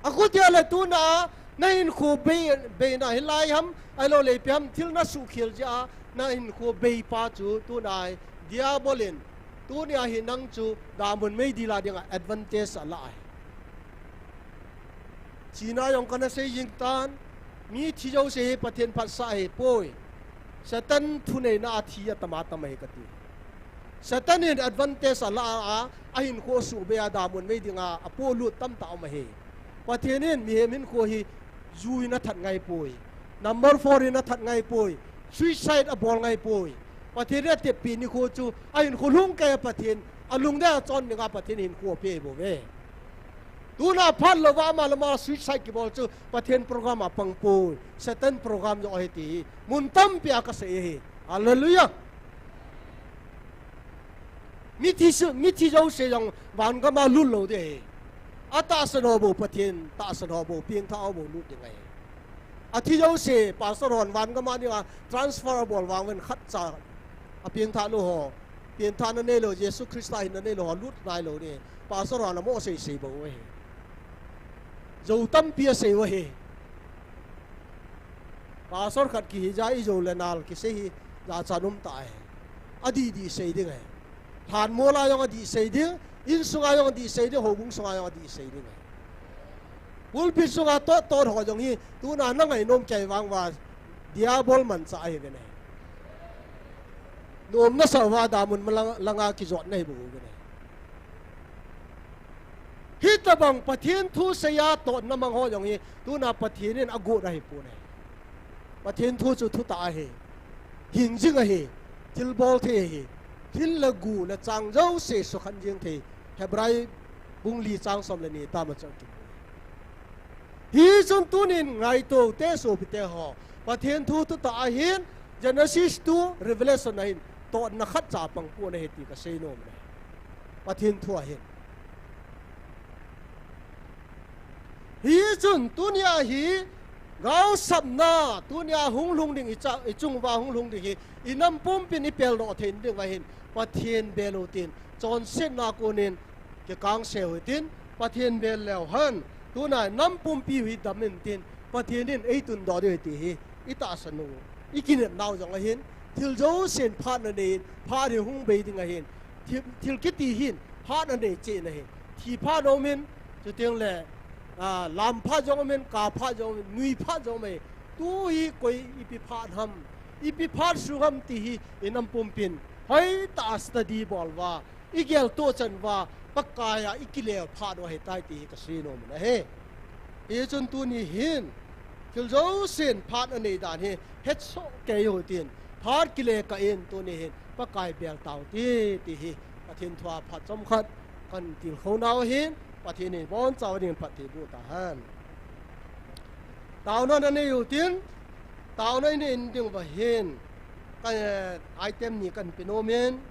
Akhutia le tuna, nahinkho bei, beina hilai ham, ahilouleh ipi ham, thil nasuhkhel jeh a, nahinkho beipa chu tuna, Diabol in Tunia hi nang chu damun meidil a dinga advantage alah ahi. China jong kana sei jing tan, mi thi jouse hi Pathen phatsah ahipoi. Satan thuneina a thi atam atam ahi kati. Satan in advantage alah a, ahinkho suhbei a damun meidinga apolut tamtah um ahi. Pathen in mihem hinkho hi ju in athat ngaipoi. Number four in athat ngaipoi. Suicide abol ngaipoi. Pathen in ateppi nikho chu ahinkho lhung kei a Pathen alungdei a chon dinga Pathen hinkho ape bouve. Tuna phat louva ama le ama suicide kibol chu Pathen program a pangpoi. Satan program jong ahi ti hi mun tampi a kasei ahi. Hallelujah. Mithi, mithi jouse jong vangam a lut lou ding ahi. Atahsan ho bou Pathen tahsan ho bou, pengthah ho bou lut ding ahi. Athi jouse pastor hon vangam a dinga transfer abol vang uvin khatcha apengthah lou ho, pengthahna neilou, Jesu Christa hinna neilou ho lut nailou ding. Pastor hon amo seisei bou ahi. Jou tampi asei u ahi. Pastor khat kihi jeh a ijou le nal kisei hi jachat um tah ahi. Adih dih sei ding ahi. Lhanmol a jong adih sei ding, insunga jong adih sei ding, houbung sunga jong adih sei ding ahi. Pulpit sunga tot tot ho jong hi tuna na ngainom kei vang uva diabol manchah ahiuvin ahi. Nomna sa uva damun ma lang, langa kijotna hi bou uvin ahi. Hitobang Pathen thu sei a totna mang ho jong hi tuna Pathen in agot ahipon ahi. Pathen thu chu thutah ahi. Hing jing ahi. Thilbol thei ahi. Thil le gu le chang jouse sukhen jing thei. Hebrai bung li chang som le ni tama chu kimu. Hichun tunin ngaito te sopite ho, Pathen thu thutah ahin, Genesis to Revelation ahin totna khatcha pangpon ahi ti kasei nom e. Pathen thu ahin. Hichun tunia hi gaosapna, tunia hunglhung ding, icha, ichung uva hunglhung ding hi inam pumpin ipeldoh thei ding uva hin Pathen bel utin, chonsetna konin kikangse utin, Pathen bel leu hen, tuna nam pumpi u hi dam intin, Pathen in eitundoh diu ahi ti hi itahsan u, ikinepnau jong ahin, thil jousen phatna nei in, phat hi hung bei ding ahin, thil, thil kiti hin phatna nei cheh in ahin, thi phat jong umin, chuteng le, a, lam phat jong umin, kap phat jong umin, nui phat jong umin, tu hi koi ipi phat ham, ipi phat sung ham ti hi inam pumpin hoitah a study bol uva, igeltoh chan uva, Pakai a ikile phat u ahitai ti hi kasei nom in ahi. Hichun tuni hin thil jousen phat anei dan hi hetsoh kei utin, phat kile kah in tuni hin Pakai bel tau hite ti hi Pathen thua phat chomkhat kahin tilkhou nau ahin, Pathen in ibonchauvin phatthei boh tahen. Taona nanei utin, taona inei ding uva hin, ka, eh, item ni kahin pe nom in,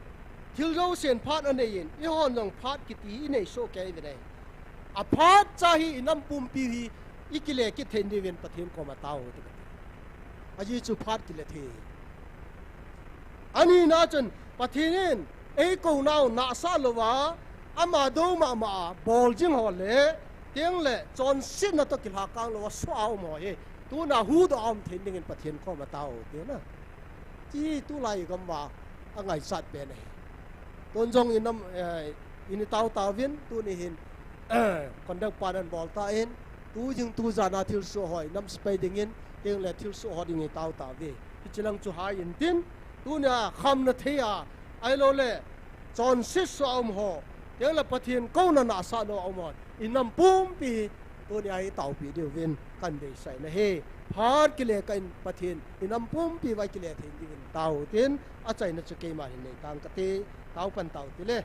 thil jousen phat anei in, eihon jong phat kiti inei soh kei uvin ahi. Aphat cha hi inam pumpi hi ikile kit thei diuvin Pathen koma tao hite kati. Ajeh chu phat kile thei. Anina chun Pathen in eikou nau nahsah louva, ama dou mama a bol jing ho le, teng le chonsetna toh kilhakang louva soh a um ho hi tuna huhdoh a um thei dingin Pathen koma tao hite na. Ti tulai gam uva angaichat pen ahi. Tun jong inam, eh, ini tao tauvin, tuni hin, conduct pan ahin bol tan, tu jing tu jan a thilsoh ho inam sepai dingin, teng le thilsoh ho dingin tao tauve. Hiche lang chu hai intin, tunia khamna thei a, ahilou le, chonset soh a um ho, teng le Pathen kouna nahsah lou a um ho, inam pumpi hi, tunia hi taopi diuvin kahin deisah in ahi. Phat kile kah in Pathen inam pumpi uva ikile thei diuvin tao utin, achaina chu keima hin nei tang kate, tao pan tao tile.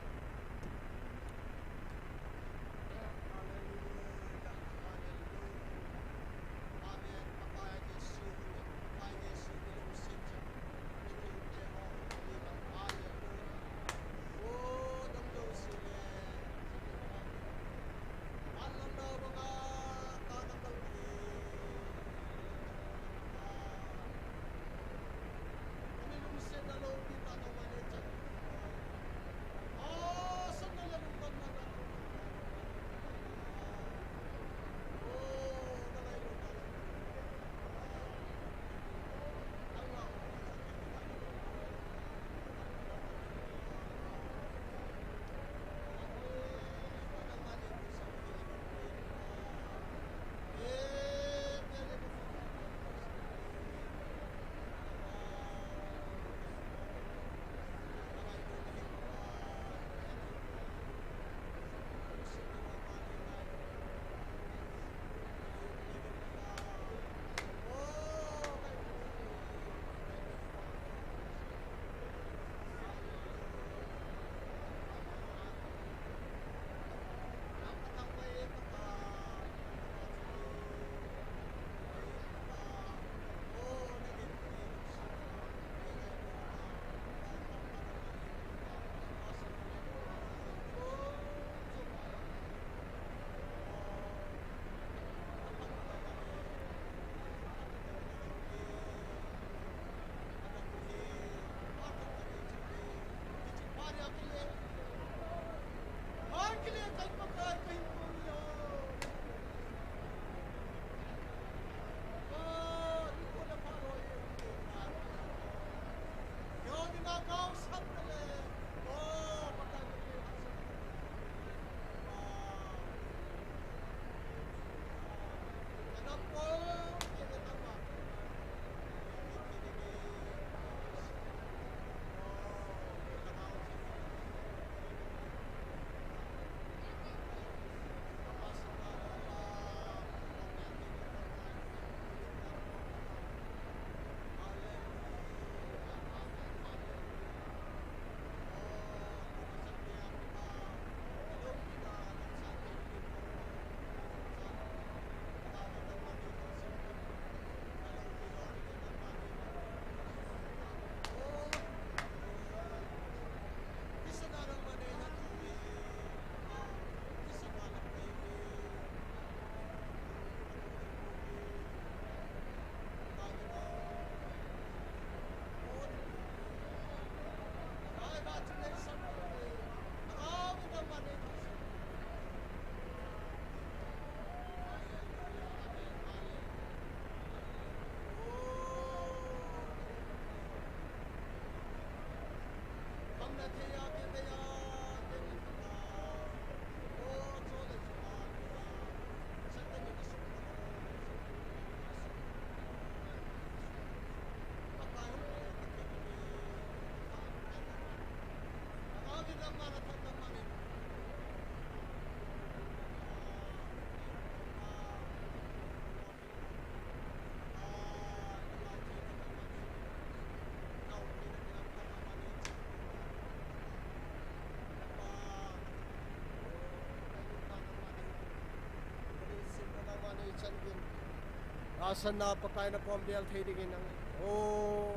Tahsanna Pakai na kom vel thei dingin nang. O,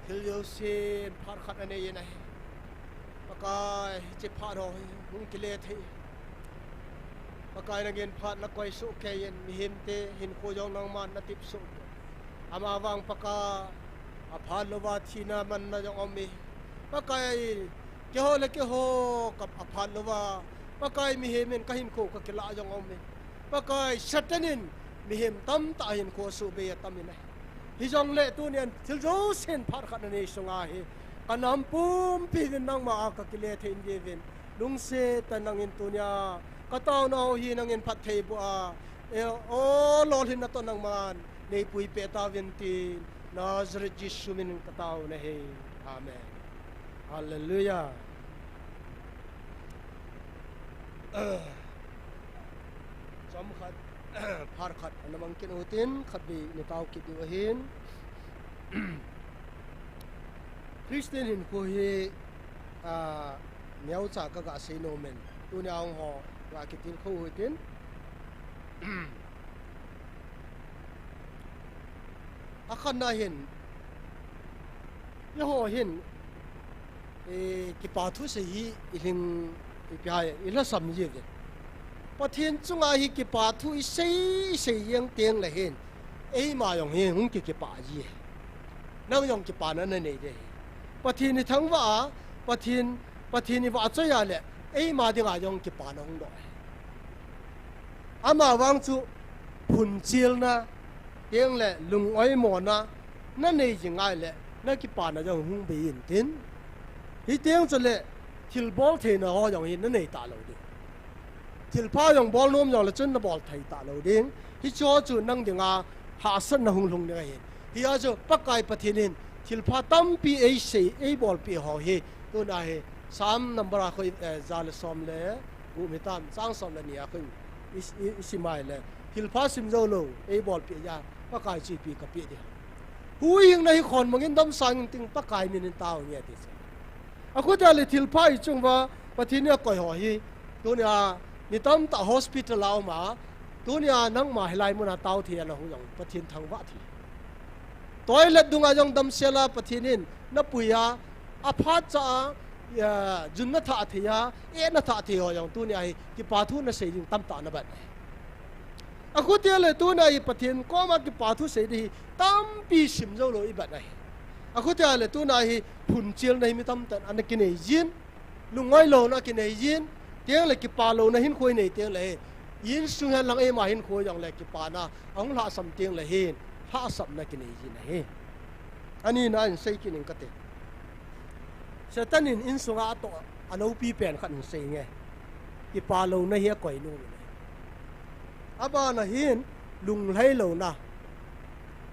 thil jousen phat khat anei in ahi. Pakai, hiche phat ho hi hung kile thei. Pakai, nangin phat na koi soh kei in, mihemte hinkho jong nangman na tep soh. Amavang Pakai, aphat louva thina manna jong um e. Pakai, keiho le keiho ka aphat louva, Pakai, mihem in ka hinkho ka kilah jong um e. Pakai, Satan in mihem tamtah hinkho suhbei atam in ahi. Hijongle tuni'n thil jousen phat khat anei sunga hi, ka nam pumpi uvin nangma a ka kile thei in diuvin, lungset tah in nangin tunia ka taona ho hi nangin phatthei boh a, e, o lolhinna toh nangman nei puipeh tauvin tin, Nazareth Jesu min in ka taona ahi. Amen. Hallelujah. Chomkhat, phat khat ana mang kit utin, khatvei nei tao kit diu ahin. Christian hinkho hi, a, neocha ka ga sei nom in, tunia hung ho ga kitilkhou utin. Akhatna hin, eiho hin, e, kipa thusei hi i lhing, ipi ham, i lhasam jiuve. Pathen chunga hi kipa thu i sei, i sei jeng teng le hin, eima jong hi hung ki, kipah ji. Nang jong kipana na nei ding ahi. Pathen i thangvah a, Pathen, Pathen i vahchoi a le, eima dinga jong kipana hung doh ahi. Amavang chu phunchilna, teng le lung-oimona, na nei jing ngai le, na kipana jong hung bei in tin. Hiteng chule, thilbol theina ho jong hi na nei talou ding. Thilpha jong bol nom jongle chun na bol thei talou ding. Hicheho chu nang dinga hahsatna hung lhung ding ahi. Hia chu Pakai Pathen in thilpha tampi ei sei, ei bolpeh ho hi. Tuna hi Psalm number a khu, eh, ja le som le gup hitam, chang som le ni a khu i, i, i sim a ahile, thilpha sim jou lou ei bolpeh a, Pakai chu ipi kapeh ding. Huhhingna hi khonmang in, damsang in tin, Pakai min in tao nge ati chu. Akhutia le thilpha i chung uva Pathen in akoi ho hi, tunia mi tamtah hospital a um a, tunia nangma hilai muna tao thei a na hung jong Pathen thangvah thei. Toilet dunga jong damsel a Pathen in na pui a, aphat cha a, a, jun na thah thei a, eh na thah thei ho jong tunia hi kipa thu na sei ding tamtah na ban. Akhutia le tuna hi Pathen koma kipa thu sei ding hi tampi sim jou lou i ban ahi. Akhutia le tuna hi phunchilna hi mi tamtah in ana kinei jin, lungngai louna kinei jin, tengle kipah louna hinkho inei tengle hi, insung hen lang eima hinkho jongle kipana ahung lhahsam tengle hin, lhahsamna kinei jin ahi. Anina in sei kit ning kate. Satan in insunga atoh aloupi pen khat in sei nge. Kipah louna hi akoinom in ahi. Abana hin lunglhai louna.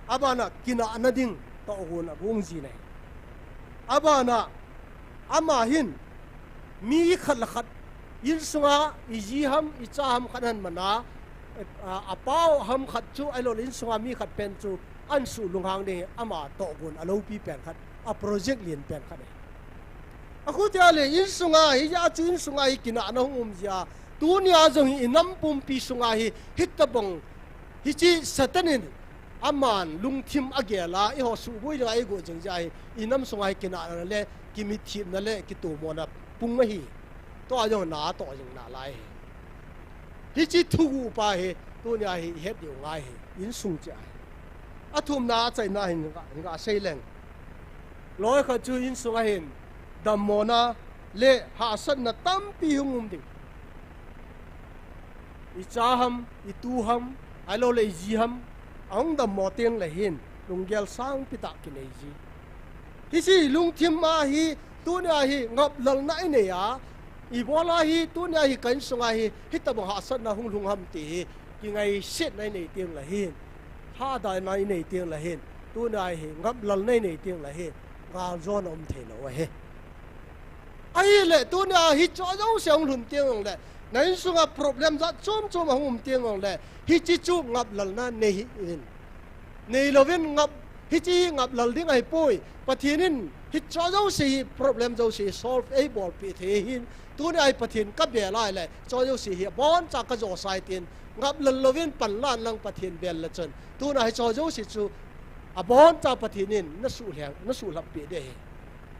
Abana kinahna ding tohgon agong jin ahi. Abana ama hin mi khat le khat insunga iji ham, icha ham khat hen mana, a, apao ham khat chu, ahiloule insunga mi khat pen chu ahin suh lunghang ding hi ama tohgon aloupi pen khat, a project lien pen khat ahi. Akhutia le insunga, hijeh chun insunga hi kinahna hung um jeh a, tunia jong hi inam pumpi sunga hi, hitobang, hiche Satan in aman lungthim agel a, eiho suhboi dinga eigot jing jeh a hi, inam sunga hi kinahna le kimitthipna le kitomona pung ahi. Tua jong natoh jing nalai ahi. Hiche thuguh pa hi tunia hi ihet diu ngai ahi, insung cheh ahi. Athumna achaina hin ga, hin gasei leng. Loikhat chu insunga hin dammona le hahsatna tampi hung um ding. Icha ham, itu ham, ahiloule iji ham, ahung dammo tengle hin lunggel sangpi tah kinei ji. Hiche lungthim a hi, tunia hi ngaplalna inei a, ibola hi tunia hi ka insunga hi hitobang hahsatna hung lhung ham ti hi kingaisetna inei tengle hin, lhahdaina inei tengle hin, tunia hi ngaplalna inei tengle hin, galjona um theilou ahi. Ahile tunia hicheho jouse hung lhun teng jongle, na insunga problem jat chom chom ahung um teng jongle, hiche chu ngaplalna nei hih in. Neilouvin ngap, hiche hi ngaplal ding ahipoi. Pathen in hicheho jouse hi problem jouse hi solve eibolpeh thei ahin. Tunia hi Pathen kabel ahile, hicheho jouse hi aboncha kajosah e tin, ngaplal louvin panlan lang Pathen bel le chun, tunia hicheho jouse chu aboncha Pathen in nasuh lheng, nasuhlhappeh ding ahi.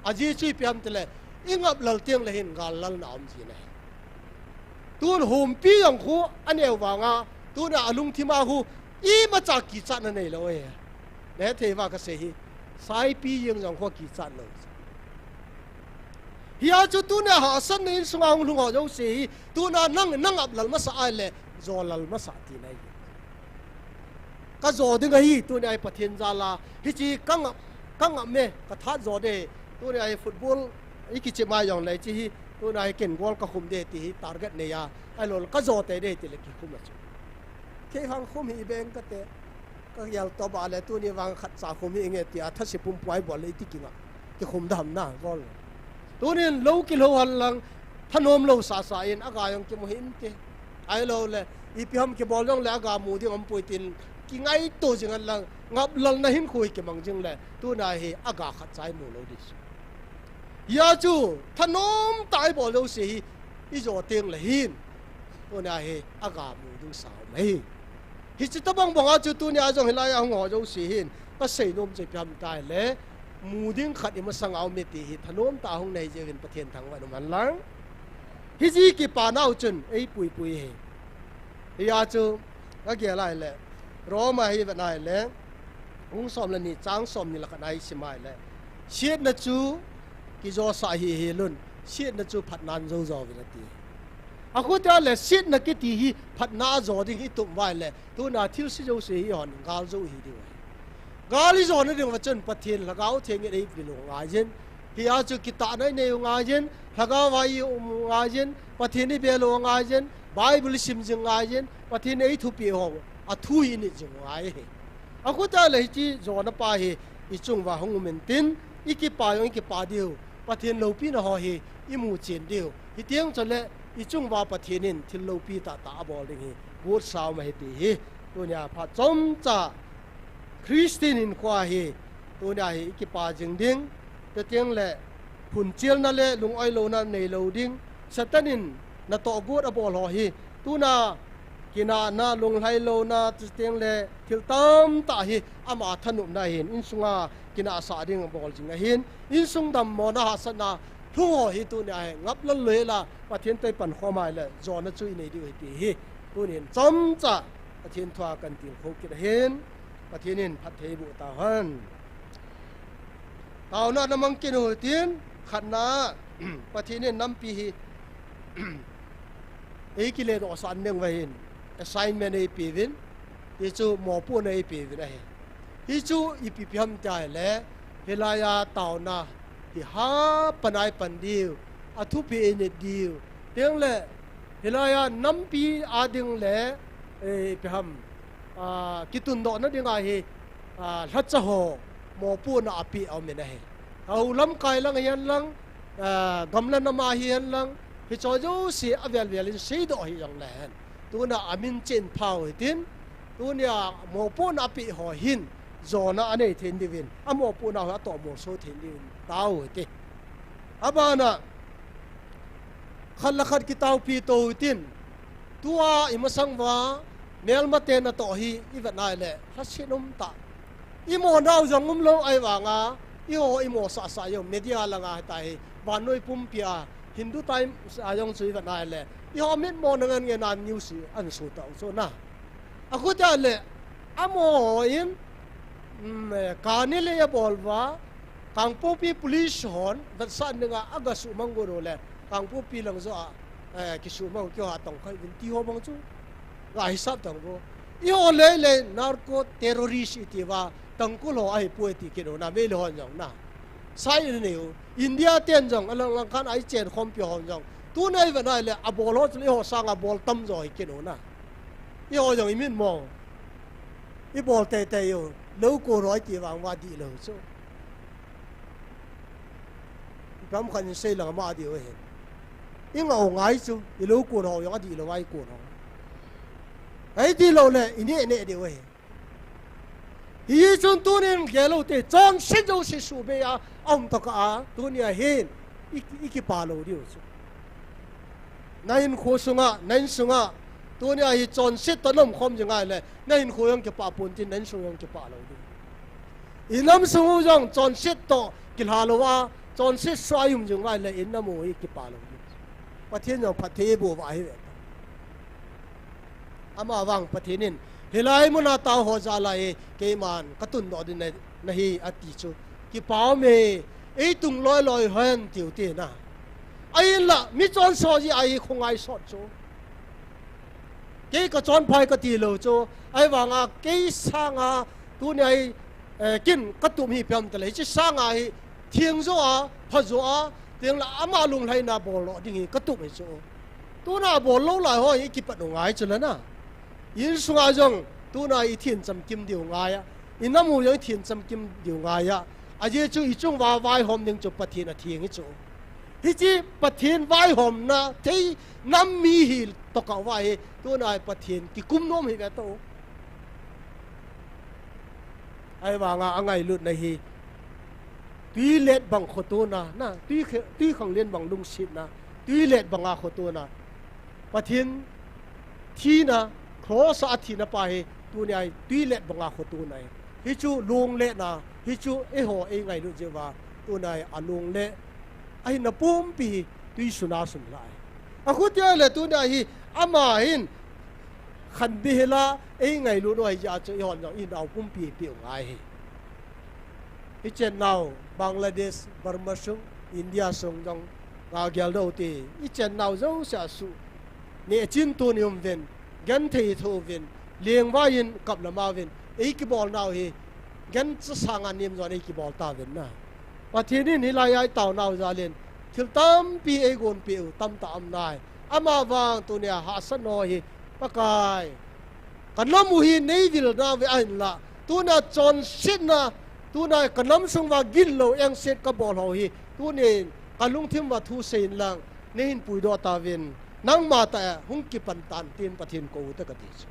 Ajeh chu ipi ham tile, ingaplal tengle hin gallalna aum jin ahi. Tun humpi jong khu aneo vanga, tuna alungthima khu imacha kichatna neilou ahi. Nahet thei uva kasei hi, saipi jeng jong khu kichat lou. Hia chu tuna hahsatna insunga hung lhung ho jouse hi, tuna nang, nangaplal masah ahile, jolal masah tina ahi. Kajo ding ahi, tunia hi Pathen jal a, hiche kangap, kangap me, kathat jo ding, tunia hi football ikichep mai jongle hiche hi, tunia hi ken goal kakhum ding ti hi target nei a, ahiloule kajo tei ding tile kikhum a chu. Kei vang khum hih beng kate, kagel toh bah le tuni vang khatcha khum hih inge tia thase pumpua ibol le iti kingah, kikhum dam na goal. Tunin lou kilhou henlang, thanom lou sasa in aga jong kimu hih inte. Ahiloule, ipi ham kibol jongle aga mu ding aumpoi tin, kingaito jing henlang, ngaplalna hinkho hi kimang jingle, tuna hi aga khatcha imu lou ding chu. Hia chu, thanom tah a ibol jouse hi, ijo tengle hin, tuna hi aga mu ding sa um ahi. Hiche tobang banga chu tunia jong hilai a hung ho jouse hin, kasei nom chu ipi ham tile, mu ding khat imasanga aume ti hi thanom tah a hung nai jeh uvin Pathen thangvah in um henlang. Hiche kipanau chun eipuipui ahi. Hia chu, kagel ahile, Roma hi vet ahile, bung som le ni, chang somni le khat a isim ahile, setna chu kijosah hih hel un, setna chu phatnan joujou vin ati. Akhutia le setna kiti hi phatna ajo ding hi itum uva ahile, tuna thilse jouse hi ihon gal jou hi diu ahi. Gal ijona dinguva chun Pathen Lhagao Theng in eivil u ngaiyin, hia chu kitahna inei u ngaiyin, Lhagao a ium u ngaiyin, Pathen ibel u ngaiyin, Bible isim jing ngaiyin, Pathen in eithupeh ho, athu hi init jing u ngai ahi. Akhutia le hiche jona pa hi ichung uva hung um intin, ikipa jong ikipa diu, Pathen loupina ho hi imu chen diu. Hiteng chule ichung uva Pathen in thil loupi tahtah abol ding hi, gotsa um ahi ti hi, tunia phat chomcha Christian hinkhoa hi, tunia hi ikipa jing ding, chuteng le, phunchilna le lungoilouna neilou ding, Satan in natoh got abol ho hi, tuna kinahna, lunglhai louna, chuteng le thil tamtah hi ama thanopna ahin, insunga kinahsah ding abol jing ahin, insung dammona hahsatna lhung ho hi tunia hi ngaplal lou hel a, Pathen toh ipankhom ahile, jona chu inei diu ahi ti hi, tunin chomcha Pathen thua kahin tilkhou kit ahin, Pathen in phatthei boh tauhen. Taona na mang kit u hitin, khatna, Pathen in nampi hi, ei kile doh sah ding uva hin, assignment eipe uvin, hichu mopohna eipe uvin ahi. Hichu ipi ipi ham tia ahile, hilai a taona hi ha panai pan diu, athupi init diu, tengle, hilai a nampi a ding le, eh, ipi ham, ah, kitundohna dinga hi, ah, lhacha ho mopohna ape aumin ahi. Hou lamkai lang hihen lang, ah, gamla nam a hihen lang, hicho jouse avel vel in seidoh hi jongle hen. Tuna amin chen phau hitin, tunia mopohna ape ho hin, jona anei thei diuvin, amopohna ho atoh molso thei diuvin, tao hite. Abana, khat le khat kitaopi to hitin, tua imasang uva, melmate natoh hi ivet nai le, lhaset um tah. Imo nau jong umlou ahivanga, eiho imo sahsah jong, media langa hitahi, vannoi pumpi a, Hindu Times a jong chu ivet nai le, eiho mitmo na ngen ngen a news hi ahin so tau chu na. Akhutia le, amaho in, um, eh, kani le abol uva, Kangpokpi police hon, vetsah dinga aga suhmang got u le, Kangpokpi lang joh a, eh, kisuhmang u keiho a tongkha uvin ti ho bang chu. Ga hisap tang vo. Eiho lei le narco terrorist iti uva, Tangkhul ho ahipoi ti kit u na, Meitei hon jong na. Sai in nei u. India ten jong, alang lang khan ahi chen khompi hon jong. Tuna ivet nai le, abol ho chu le eiho sanga bol tamjo hi kit u na. Eiho jong imitmo. Ibol teitei u. Lou kon ho iti vang uva dihlou chu. Ipi ham khat in sei lang ama diu ahin. Ingah u ngai chu, ilou kon ho jong adihlou a ikon ho. Adihlou le, ineh neh diu ahi. Hichun tunin gel u hite, chonset jouse suhbei a, aum tokah a, tunia hin, i, ikipa lou diu chu. Na hinkho sunga, na insunga, tunia hi chonset toh na umkhom jing ahile, na hinkho jong kipah pon tin, na insung jong kipah lou ding. Inam sung u jong chonset toh kilha louva, chonset suh a i um jing ahile, inam u hi kipah lou ding. Pathen jong phatthei eiboh uva ahi ve. Amavang Pathen in, hilai muna tao ho jal a hi, keiman katundoh ding na, nahi ati chu. Kipa ume, eitung loi loi hen tiu tina. Ahinla, mi chonse jeh a hi khongai sot chu. Kei kachonphai kati lou chu, ahivanga kei sanga tunia hi, eh, kin katup hi ipi ham itile, hiche sanga hi theng jo a, pha jo a, tengle ama lunglhaina boldoh ding hi katup hi chu. Tuna bol lou lai ho hi kipat u ngai chu lana. Insunga jong tuna i thin chamkim diu ngai a, inam u jong i thin chamkim diu ngai a, ajeh chu i chung uva vaihom ding chu Pathen atheng hi chu. Hiche Pathen vaihomna thei nam mi hi tokah uva hi, tuna hi Pathen kikum nom hi ve tao. Ahivanga angailutna hi, twilet bang khotona, na, twi khe-, twikhanglen bang lungsetna, twilet banga khotona. Pathen thina, cross a athina pa hi, tunia hi twilet banga khotona hi. Hichu lungletna, hichu eiho eingailut jeh uva, tunia hi alunglet, ahina pumpi hi, twisuna sun lai. Akhutia le tunia hi, ama hin, khanbeh hela, eingailut u ahijeh a chu, eihon jong, inao pumpi peh u ngai hi. Ichennau, Bangladesh, Burma sung, India sung jong, ga geldoh u hite, ichennau jouse a suh, nehchin tun i um uvin, genthei i thoh uvin, lengvai in kap lama uvin, eikibolnau hi, gancha sanga nem jon eikibol tauvin na. Pathen in hilai a itaonau jal in, thil tampi eigonpeh u, tamtah aum nai. Amavang tunia hahsatnau hi, Pakai, kanam u hi neivilnauve ahinla, tuna chonsetna, tuna kanam sung uva ginlou engset kabol ho hi, tunin kalungthim uva thusei inlang, neihin puidoh tauvin, nangma tah a hung kipan tan tin Pathen kou ute kati chu.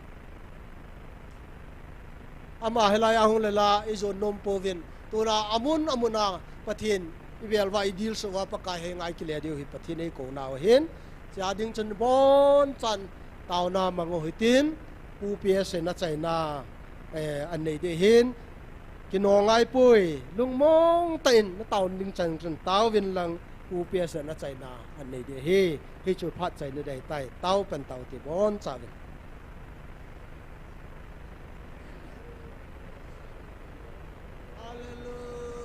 Ama hilai a hung le la, ijon nom pouvin, tuna amun amuna Pathen ivel uva idilsuh uva Pakai henga ikile diu hi Pathen eikou nau ahin, chea ding chun bonchan taona mang u hitin, Pu P S in achaina, eh, anei ding ahin, kinong ngaipoi, lungmong tah in nataona ding chan chun taovin lang, Pu P S in achaina anei ding ahi, hichu phat chaina ding ahitai, taopen taute bonchauvin. Hallelujah.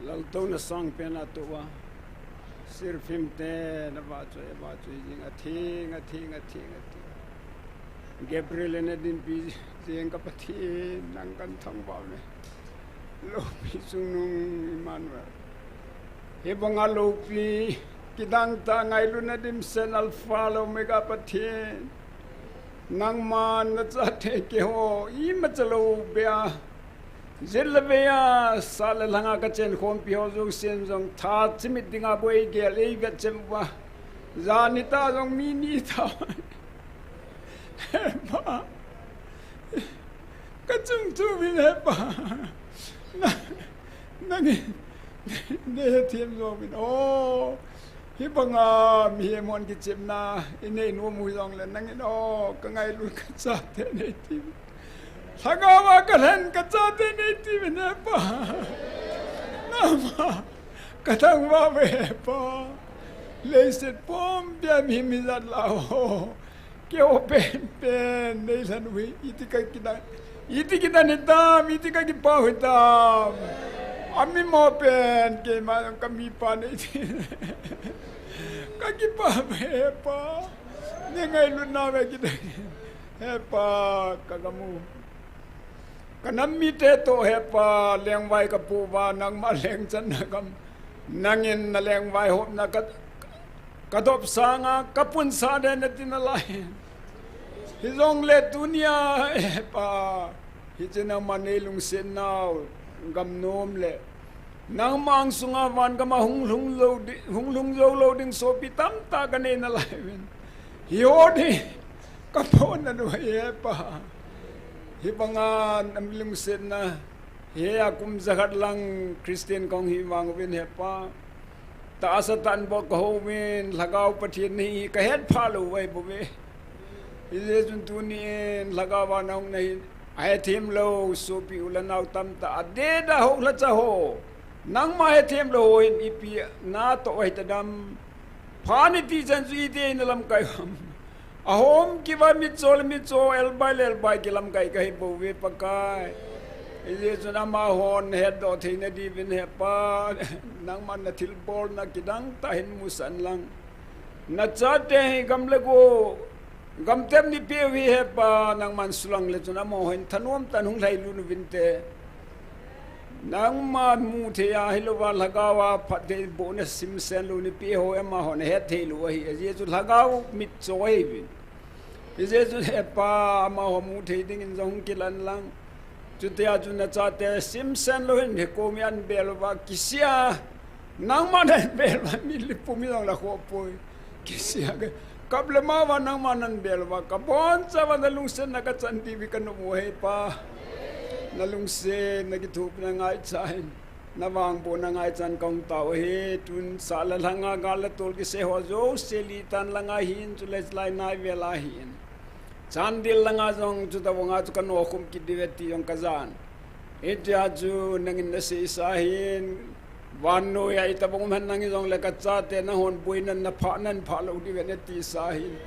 Laltouna sangpen a toh a, sirphim te na vahchoi, vahchoi jing, atheng, atheng, atheng, atheng. Gabriel in adinpi jeng, ka Pathen, nang kahin thangvah uve. Loupi chungnung Emmanuel. Hibanga loupi kidang tah ngailutna dimset Alpha le Omega Pathen, nangman nachate keiho imacha lou beh a, jet le vei a, sa le lhang a kachenkhompi ho jousen jong tha chimit dinga bou eigel eivet chem uva, jan nitah jong mi nitah. He Pa, Tuvin he Pa, nangin nei hethem jouvin o. Hibanga mihem hon kichepna inei nom u jongle nangin o, kangailut kachate nei tiuvin. Lhagao a kalhen kachate nei tiuvin he Pa. Nangma kathangvah uve he Pa. Leiset pumpia mi mijat lah ho, keiho penpen nei lhen uve. Iti kakidan, iti kidan hitam, iti kakipah u hitam. Amimo pen keima kamipa nei ti. Kakipah uve he Pa. Nei ngailutna uve kidan he Pa, kagam u. Kanam mite toh he Pa, lengvai kapoh uva, nangma lengchanna gam nangin nalengvaihopna ka, kadop sanga kapunsah den nati nalai. Hijongle tunia he Pa, hiche nangma neilungsetnau gamnom le nangma angsunga vangama hung lhung jou di, hung lhung jou lou ding sopi tamtah kanei nalai uvin. Hiho ding kaphonna uve he Pa. Hibanga nalungsetna, hia kum jakhat lang Christian kahung hi vang uvin he Pa, tahsa tah in bou kahouvin, Lhagao Pathen nahi kahetphah lou uve bou ve. Hijeh chun tunin Lhagao a nahung nahin, ahethem lou sopi u le nao tamtah adeh a hou lhacha ho, nangma hethem lou ho hin ipi natoh u hitadem. Phat niti chan chu iti nalamkai ham? Ahom kiva mitcho le mitcho, elbai le elbai kilamkai kahi bou ve Pakai. Hijeh chun amahon hetdoh theina diuvin he Pa, nangman nathilbolna kidang tah hin musah in lang. Nachate hi gam le go, gamtep in eipeh u hi he Pa, nangman sulang le chun amaho hin thanom tah in hung lhailut uvinte. Nangma muthei a hilouva Lhagao a phattheibohna simsen lou in eipeh ho, amahon ahet thei lou ahi, ajeh chu Lhagao mitcho ahiuvin. Hijeh chun he Pa, amaho muthei dingin jong hung kilan lang. Chutia chu nachate simsen lou hin hikom hi anbel uva kisih a, nangman anbel uva mitlhi pum hi jong la khoh poi. Kisih a ka, kap le mao uva nangman anbel uva kabonchauva nalungsetna kachan diu hi kanom u he Pa. Nalungsetna kithopina ngaichan, navangbohna ngaichan kahung tao u ahi. Tun sah le lhanga gal le tol kisei ho jouse lih tan langa hin, chule lai nai vel a hin, Chandel langa jong chutobanga chu kanokhum kit diu ve ti jong kajan. Hitia chu nangin naseisa ahin, vannoiya itobang um hen nang hijongle kachate nanghon boinan naphah, nanphah lou diu ve natisa ahin.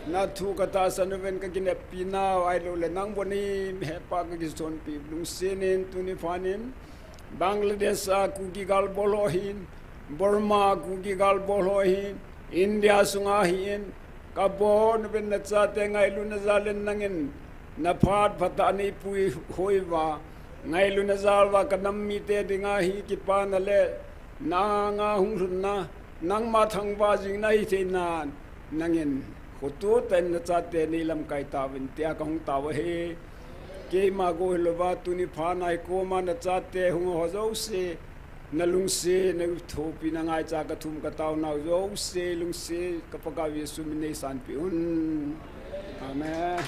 Nathu katahsan uvin, kakineppi nau ahiloule nang bou nahi he Pa, kakisonpi lungsetin tuni phatnin Bangladesh a Kuki gal bol ho hin, Burma Kuki gal bol ho hin, India sunga hin, kabon uvin nachate ngailutna jal in nangin naphat phatah a neipuihoi uva, ngailutna jal uva kanam mite dinga hi kipana le na anga hung lhunna, nangma thangvah jing nahi theinan, nangin khoto tah in nachate neilamkai tauvin tia kahung tao u ahi. Keima go hilouva tuni phatna hikoma nachate hung ho jouse, nalungset, nathopina ngaicha kathum kataonau jouse lungset ka Pakai Jesu min neisanpeh un. Amen.